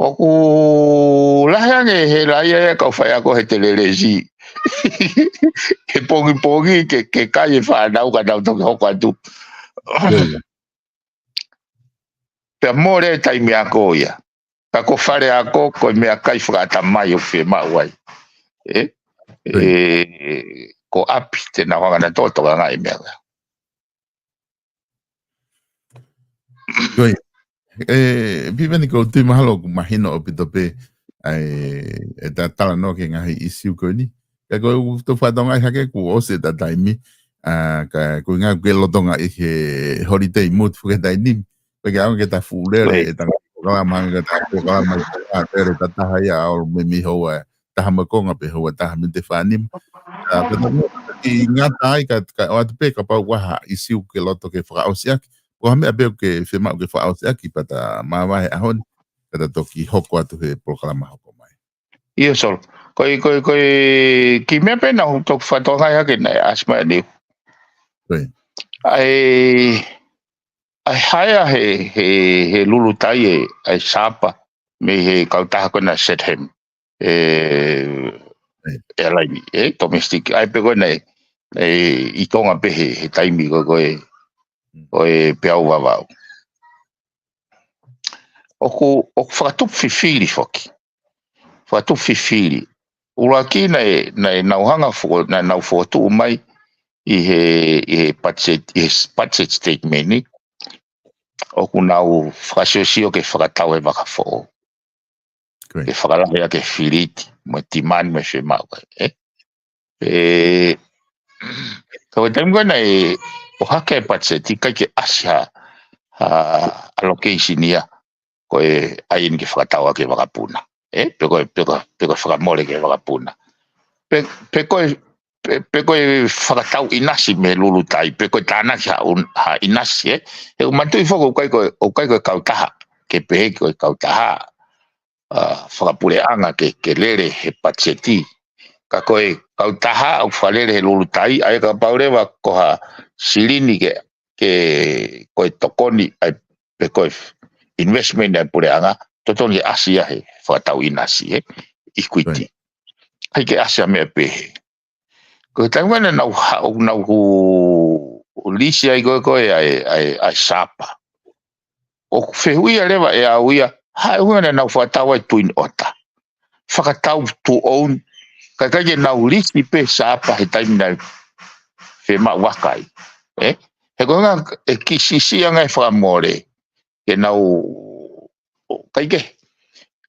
ʻOku lahi ange he laia e kau faiako he telelesi. He pongipongi ke, ke kai e fānau ka nau toki hoko atu. Pea mole e taimi ako ia. Ka ko fale ako, ko e meʻakai fakaʻatamai ʻoku fiemaʻu ai. E? E, ko ʻapi te nau hanga ʻo tokangaʻi e meʻa. Ko ia. E, Piveni, ko u tui mahalo ʻoku mahino ʻaupito pē ʻa e, e ta talanoa ki he ngaahi ʻīsiu ko eni. Ka ko u toe fakatokangaʻi hake kuo ʻosi ʻeta taimi, ʻa, ka ko e ʻuhinga ke lolotonga ʻi he holiday mood foki he taimi ni. Pea ke ʻaonga ke ta fuʻu lele, e ta polokalama, ke ta polokalama, ke ta lele, ta taha ia ʻo aʻu mei houa taha mo e konga pe houa taha miniti fā nima. ʻA, pea ta mo, ʻi ngata ai ka, ka ʻoatu pē kapau ʻoku ʻi ai ha ʻīsiu ke loto ke fakaʻosi ʻaki. Ko ha meʻa pē ʻoku ke fiemaʻu ke fakaʻosi ʻaki, pea ta māvae he ʻaho ni, ka ta toki hoko atu he polokalama hoko mai. ʻIo, Solo. Ko e, ko e, ko e kiʻi meʻa pē naʻa ku toki fakatokangaʻi hake naʻe ʻasi mai ʻaneu. Ko ia. ʻA e, ʻa e haea he, he, he lulutai e, ʻa e Sapa, mei he kautaha ko ena Chatham, e, airline, e, domestic, ʻa e pē ko ena e, e, ʻi Tonga pē he, he taimi ko, ko e, ko e Peau Vavau. ʻOku, ʻoku fakatupu fifili foki. Fakatupu fifili. ʻUluaki naʻe, naʻe nau hanga fo-, naʻe nau fokotuʻu mai ʻi he, ʻi he budget, ʻi he budget statement ni. ʻOku nau fakasiosio ke fakatau e vaka foʻou. Ko ia. Ke fakalahi ʻaki e filiti, mo e timani, mo e fiemaʻu, e? E, ka ko e taimi ko ena ʻe ʻohake e budget, ʻikai ke ʻasi ha, ha allocation ia, ko e ʻai eni ke fakatau ʻaki e vakapuna. E, pe ko e, pe ko e, pe ko e fakamole ki he vakapuna. Pe, pe ko e, pe, pe ko e fakatau ʻinasi mei he lulutai, pe ko e tānaki ha un-, ha ʻinasi, e. He ʻoku manatuʻi foki ʻoku ʻikai ko e, ʻoku ʻikai ko e kautaha, ke pehē ko e kautaha, ʻa, fakapuleʻanga ke, ke lele he patiseti. Ka ko e kautaha ʻoku fakalele he lulutai, ʻa ia kapau leva ko ha silini ke, ke, ko e tokoni, ʻa e, pe ko e investment ʻa e puleʻanga, totonu ke ʻasi ia he fakatau ʻinasi, he equity. Right. ʻIkai ke ʻasi ha meʻa pehē. Ko e taimi naʻa nau ha-, ʻo nau hu-, lisi ai ko e, ko e ʻa e, ʻa e, ʻa e Sapa. ʻOku fehuʻia leva ʻe au ia, ha ʻuhinga naʻa nau fakatau ai Twin Otter. Fakatau to own, ka ʻikai ke nau lisi pē Sapa he taimi naʻe fiemaʻu vaka ai. E? He ko e ʻuhinga ʻe kiʻi siʻisiʻi ange e fakamole, ke nau ʻikai ke.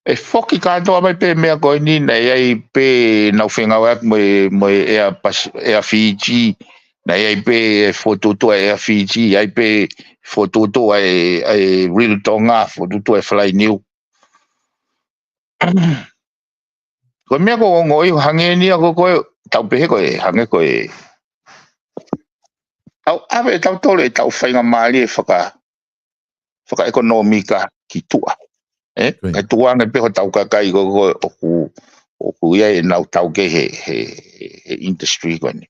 ʻE foki kātoa mai pē meʻa ko eni, naʻe ʻi ai pē nau fengāueʻaki mo e, mo e Air Pas-, Air Fiji, naʻe ʻi ai pē e fokotuʻutuʻu ʻa e Air Fiji, ʻi ai pē fokotuʻutuʻu ʻa e, ʻa e Real Tonga, fokotuʻutuʻu ʻa e Fly Niu. Ko e meʻa ʻoku ou ongoʻi, hangē ni ia ko e, ko e tau pehē ko e, hangē ko e. Tau ʻave ʻe tautolu ʻetau faingamālie faka-, fakaʻekonōmika ki tuʻa. E? Ko ia. Kae tuku ange pē hotau kakai ko e, ko e ʻoku, ʻoku ʻi ai ʻenau taukei he, he, he industry ko eni.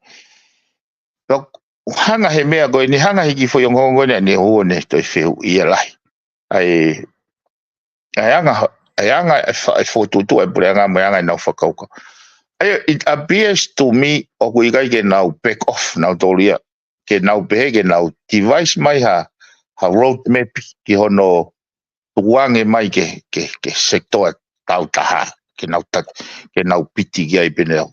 Pea ʻoku hanga he meʻa ko eni, hanga he kiʻi foʻi ongoongo ko eni, ʻa ʻene hū ʻo ne toe fehuʻia lahi. ʻA e, ʻa e anga, ʻa e anga e fa-, e fokotuʻutuʻu ʻa e puleʻanga mo e anga ʻenau fakakaukau. ʻA ia, it appears to me, ʻoku ʻikai ke nau back off, nautolu ia, ke nau pehē, ke nau devise mai ha, ha roadmap ki hono tukuange mai ke, ke, ke sekitoa tau taha, ke nau ta-, ke nau piti ki ai pē ʻenau.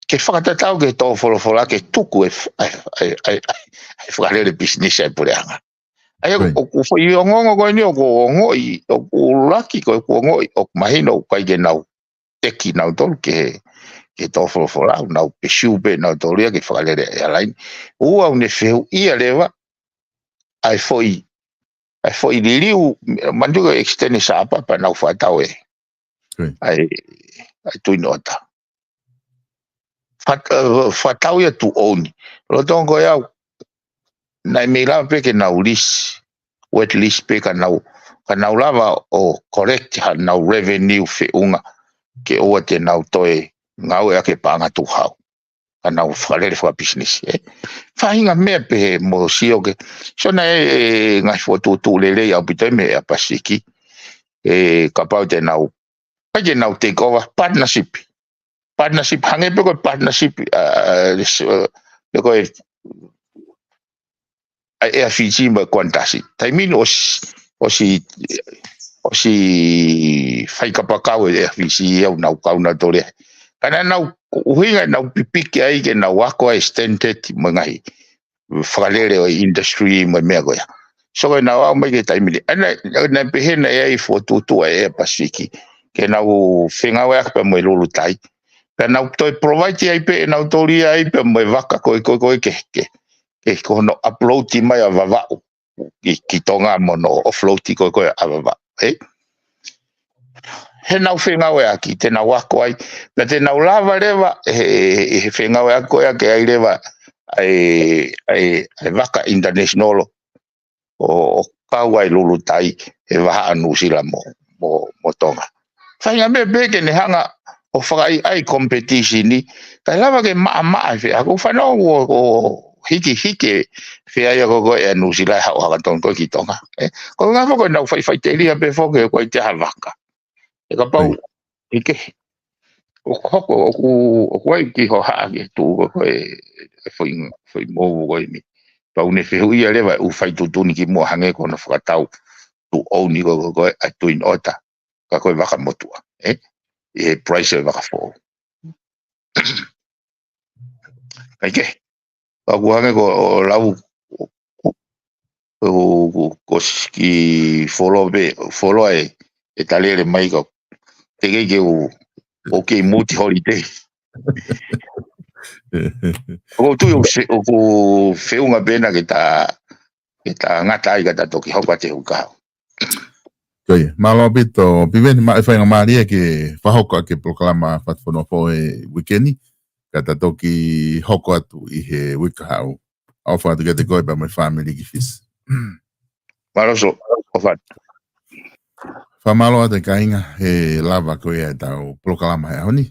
Ke fakatatau ki he tō folofola ke tuku e f-, ʻa e, ʻa e, ʻa e, ʻa e, ʻa e fakalele pisinisi ʻa e puleʻanga. ʻA ia, right, ʻoku foʻi ongoongo ko eni ʻoku ongoʻi, ʻoku ʻuluaki ko ʻeku ongoʻi, ʻoku mahino ʻoku ʻikai ke nau teki nautolu ke, ke tō folofola, ʻoku nau pursue pē nautolu ia ke fakalele e airline. ʻOua, ʻoku ne fehuʻia leva, ʻa e foʻi, ʻa e foʻi liliu, manatuʻi ko e extend e Sapa pea nau fakatau e. Right. ʻA e, ʻa e Twin Otter. Fat-, eh, fakatau ia to own. Lolotonga ko e au, naʻe mei lava pē ke nau lease, wet lease pē ka nau, ka nau lava ʻo collect haʻanau revenue feʻunga ke ʻoua te nau toe ngāueʻaki e paʻanga tukuhau. Ka nau fakalele fakapisinisi, e. Faʻahinga meʻa pehē mo sio ke. So naʻe, e, ngaahi fokotuʻutuʻu lelei ʻaupito ia mei he Air Pacific. ē, kapau te nau, ʻikai ke nau take over, partnership. Partnership, hangē pē ko e partnership, ʻa, ʻa, ʻa, pe ko e ʻa e Air Fiji mo e Qantas. Taimi ni ʻosi, ʻosi, ʻosi fai kapakau e Air Fiji ʻo nau kau nautolu ia. Ka naʻa nau ʻuhinga ʻenau pipiki ai ke nau ako ai standard mo e ngaahi fakalele ʻo e industry mo e meʻa ko ia. So ko e nau aʻu mai ki he taimi ni. ʻA ia naʻe, naʻe pehē naʻe ʻi ai e fokotuʻutuʻu ʻa e Air Pacific ke nau fengāueʻaki pea mo e Lulutai. Pea nau toe provide ai pē ʻe nautolu ia ai pea mo e vaka ko ē, ko ē, ko ē ke, ke ke ko hono upload mai ʻa Vavaʻu ki, ki Tonga mo hono offload ko ē ko ē ʻa Vavaʻu, ē? He nau fengāueʻaki, te nau ako ai, pea te nau lava leva, he, he, he fengāueʻaki ko ia ke ʻai leva ʻa e, ʻa e, ʻa e vaka international ʻo, ʻo kau ai Lulutai he vahaʻa Nuʻusila mo, mo, mo Tonga. Faʻahinga meʻa pē ke ne hanga ʻo fakaʻaiʻai competition ni, kae lava ke maʻamaʻa e feʻauhi. Ko e fanongo ʻo, ʻo hikihiki e feʻauhi ko ē ʻa Nuʻusila ʻe haʻu hangatonu ko ē ki Tonga. Ē, ko e ngaahi foki ʻenau faʻifaʻiteliha pē foki ko e te ha vaka. ʻE kapau, ʻe kehe. ʻOku hoko, ʻoku, ʻoku ʻi ai ki hoʻo hā ki he tuʻu ko ē, ʻe foʻi, foʻi mou ko eni. Pau ne fehuʻia leva ʻū fai tuʻutuʻuni ki muʻa hangē ko hono fakatau tuʻu ʻouni ko ē, ko ē, ʻa Twin Otter. Ka ko e vaka motuʻa, ē? ʻI he price ʻo e vaka foʻou. Kae kehe. Ka ʻoku hangē ko ʻo lau, ʻo, ʻo, ʻo, ʻo siki folo pē, folo e, e talele mai ka. Te kei ke u, ʻoku kei muti holiday. ʻOku ou tui ʻoku se, ʻoku feʻunga pē ena ke ta, ke ta ngata ai ka ta toki hoko atu he uike kahaʻu. Ko ia, mālō ʻaupito, Piveni, maʻu e faingamālie ke fakahoko ʻaki e polokalama Fatufonua Foʻou he uike ni, ka ta toki hoko atu ʻi he uike kahaʻu. ʻOfa atu kiate koe pea mo e fāmili ki Fisi. Mālō Sō, ʻofa atu. Fakamālō atu e kāinga he lava ko ia ʻetau polokalama he ʻaho ni.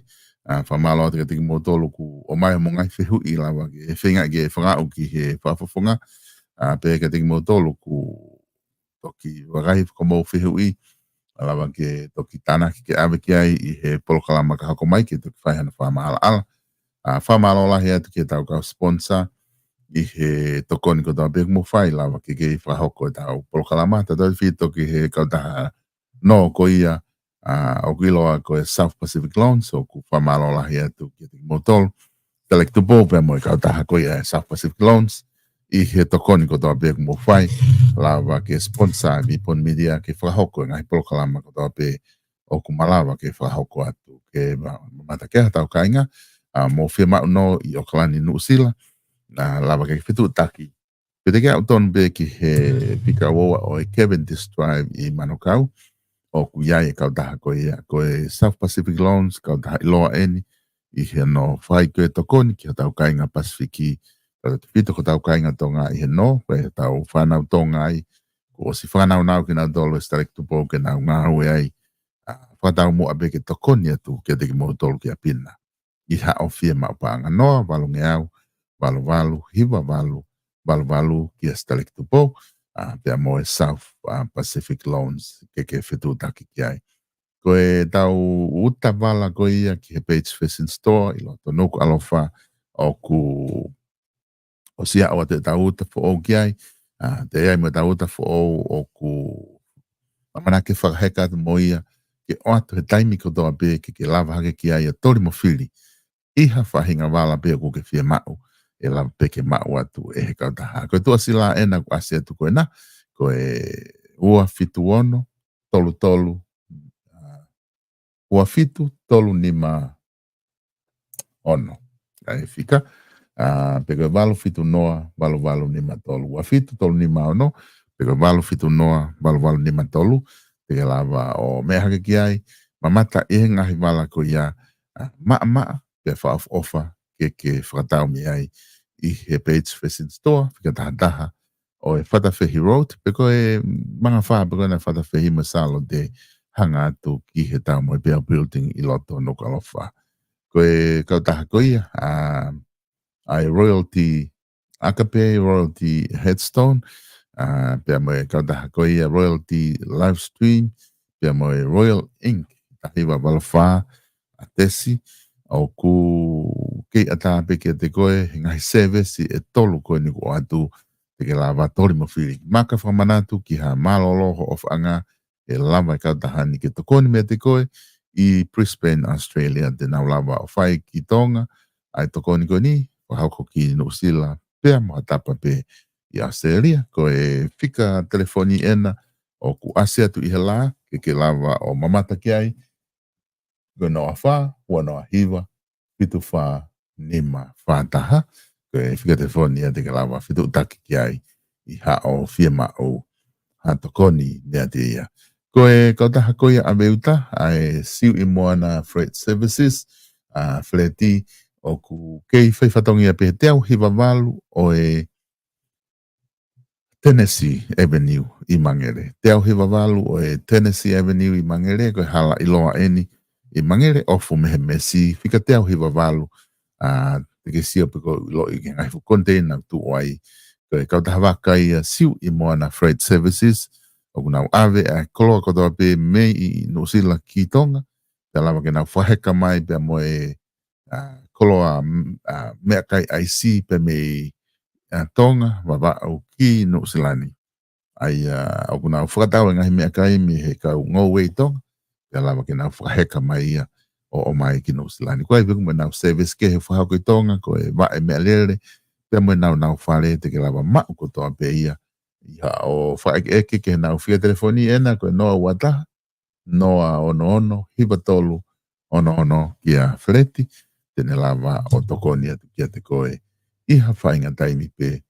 ʻA, fakamālō atu kiate kimoutolu kuo ʻomai hoʻomou ngaahi fehuʻi lava ke feinga ke fakaaʻu ki he fakafofonga. ʻA, pea kiate kimoutolu kuo toki vakai ko hoʻomou fehuʻi, ʻa lava ke toki tānaki ke ʻave ki ai ʻi he polokalama ka hoko mai ke toki fai hano fakamaʻalaʻala. ʻA, fakamālō lahi atu ki heʻetau kau sponsor ʻi he tokoni kotoa pē ʻoku mou fai lava ke kei fakahoko ʻetau polokalama. Tautautefito ki he kautaha nō ko ia, ʻa, ʻoku ʻiloa ko e South Pacific Loans, ʻoku fakamālō lahi atu kiate kimoutolu. Taleki Tupou pea mo e kautaha ko ia e South Pacific Loans, ʻi he tokoni kotoa pē ʻoku mou fai, lava ke sponsor e Vipon Media ke fakahoko e ngaahi polokalama kotoa pē ʻoku malava ke fakahoko atu ke ma-, mamata ki ai hotau kāinga, ʻa, mou fiemaʻu nō ʻi ʻOkalani Nuʻusila, ʻa, lava ke fetuʻutaki Pea te ke aʻu tonu pē ki he fika ua ua ʻo e Cavendish Drive ʻi Manukau, ʻoku ʻi ai e kautaha ko ia, ko e South Pacific Loans, kautaha ʻiloa eni, ʻi hono fai ko e tokoni ki hotau kāinga Pasifiki, tautautefito ko hotau kāinga Tonga ʻi he nō, ko e hotau fānau Tonga ai, kuo ʻosi fakanaunau kinautolu ʻe Sitaleki Tupou ke nau ngāue ai, ʻa, fakataumuʻa pē ke tokoni atu kiate kimoutolu ki ʻapi na. ʻI haʻo fiemaʻu paʻanga noa, valungeau, valu valu, hiva valu, valu valu kia Sitaleki Tupou, ʻa, pea mo e South, ʻa, Pacific Loans ke ke fetuʻutaki ki ai. Ko ʻetau uta vala ko ia ki he Page Fashion Store ʻi loto Nukuʻalofa ʻoku ʻosi aʻu atu ʻetau uta foʻou ki ai, ʻa, te ʻi ai mo ʻetau uta foʻou ʻoku ʻamanaki ke fakaheka atu mo ia, ke ʻoatu he taimi kotoa pē ke ke lava hake ki ai ʻo toli mo fili ʻi ha faʻahinga vala pē ʻoku ke fiemaʻu, ʻe lava pē ke maʻu atu ʻe he kautaha. Ko e tuʻasila ena ʻoku ʻasi atu ko ena, ko e ua fitu ono, tolu tolu, ʻa, ua fitu tolu nima ono. ʻA e fika, ʻa, pe ko e valu fitu noa, valu valu nima tolu. Ua fitu tolu nima ono, pe ko e valu fitu noa, valu valu nima tolu. Te ke lava ʻo meʻa hake ki ai, mamata ʻi he ngaahi vala ko ia, ʻa, maʻamaʻa, pea fakaʻofoʻofa, ke ke fakatau mei ai ʻi he Page Fashion Store, fika taha taha, ʻo e Fatafehi Road, pe ko e mangafā, pe ko e na Fatafehi mo Sālote hanga atu ki he Taumoepeau Building ʻi loto Nukuʻalofa. Ko e kautaha ko ia, ʻa, ʻa e Royalty, Agape Royalty Headstone, ʻa, pea mo e kautaha ko ia Royalty Livestream, pea mo e Royal Ink, taha hiva valu fā, ʻa Tesi, ʻoku kei ʻatā pē kiate koe he ngaahi sēvesi ʻe tolu ko eni kuo ʻoatu, te ke lava toli mo fili. Maka fakamanatu ki ha mālōlō hoʻo ʻofaʻanga, ʻe lava e kautaha ni ke tokoni meiate koe ʻi Brisbane, Australia, te nau lava ʻo fai ki Tonga ʻa e tokoni ko eni, fakahoko ki Nuʻusila, pea mo ha tapa pē ʻi Australia. Ko e fika telefoni ena ʻoku ʻasi atu ʻi he lā, ke ke lava ʻo mamata ki ai, ko e noa fā, ua noa hiva, fitu fā, nima fā taha. Ko e fika telefoni ia te ke lava fetuʻutaki ki ai ʻi haʻo fiemaʻu ha tokoni meiate ia. Ko e kautaha ko ia ʻa Veuta, ʻa e Siuʻi Moana Freight Services, ʻa Feleti, ʻoku kei fai fatongia pē he teau hiva valu ʻo e Tennessee Avenue ʻi Mangere. Teau hiva valu ʻo e Tennessee Avenue ʻi Mangere, ko e hala ʻiloa eni ʻi Mangere, ʻofu mei he Mesi, fika teau hiva valu, ʻa, te ke sio pē ko e ʻiloʻi ki he ngaahi fuʻu koniteina ʻoku tuʻu ai. Ko e kautaha vaka ia Siuʻi Moana Freight Services, ʻoku nau ʻave ʻa e koloa kotoa pē mei ʻi Nuʻusila ki Tonga, pea lava ke nau fakaheka mai pea mo e, ʻa, koloa, m-, ʻa, meʻakai ʻaisi pē mei, ʻa, Tonga, Vavaʻu ki Nuʻusila ni. ʻA ia, ʻoku nau fakatau e ngaahi meʻakai mei he kau ngoue ʻi Tonga, pea lava ke nau fakaheka mai ia ʻo ʻomai ki Nuʻusila ni. Ko ia pē ʻoku mo ʻenau service kehe fakahoko ʻi Tonga, ko e vaʻe meʻalele, pea mo ʻenau nau fale te ke lava maʻu kotoa pē ia. ʻI haʻo fakaʻekeʻeke ki heʻenau fika telefoni ena, ko e noa ua taha, noa ono ono, hiva tolu, ono ono kia Feleti, te ne lava ʻo tokoni atu kiate koe ʻi ha faʻahinga taimi pē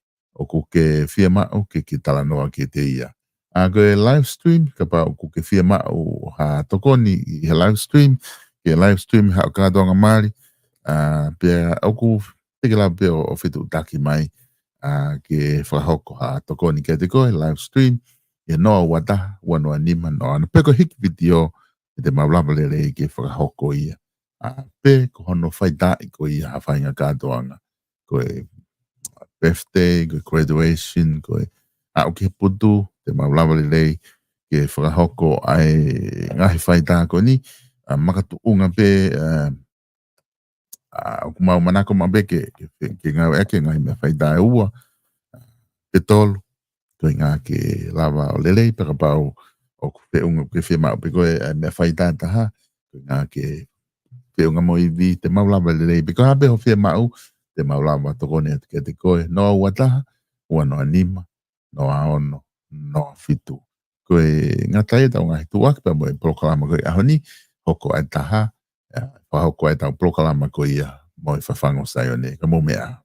ʻoku ke fiemaʻu ke ke talanoa kiate ia. ʻA, ko e live stream, kapau ʻoku ke fiemaʻu ha tokoni ʻi he live stream, ke live stream haʻo kātoanga mali, ʻa, pea ʻoku te ke lava pē ʻo, ʻo fetuʻutaki mai, ʻa, ke fakahoko ha tokoni kiate koe, live stream, ʻi he noa ua taha, ua noa nima, noa ono. Pe ko e hiki vitiō, ʻe te mau lava lelei ke fakahoko ia. ʻA, pe ko hono faitaaʻi ko ia ha faʻahinga kātoanga. Ko e birthday, ko e graduation, ko e aʻu ki he putu, te mau lava lelei ke fakahoko ʻa e ngaahi faitā ko eni, ʻa, makatuʻunga pē, ʻa, ʻa, ʻoku mau manako maʻu pē ke, ke, ke ngāueʻaki e ngaahi meʻa faitā ʻe ua, ʻa, pe tolu, ko e ʻuhinga ke lava ʻo lelei pē kapau ʻoku feʻunga ke fiemaʻu pē ko e, ʻa, meʻa faitā ʻe taha, ko e ʻuhinga ke feʻunga mo ivi, te mau lava lelei pē ko e hā pē hoʻo fiemaʻu, te mau lava tokoni atu kiate koe, noa ua taha, ua noa nima, noa ono, noa fitu. Ko e ngata ia ʻetau ngaahi tuʻuaki pea mo e polokalama ko e ʻaho ni, hoko ʻa e taha, ʻa, fakahoko ʻa ʻetau polokalama ko ia mo e Fafangu ʻo Saione, ka mou meʻa ā.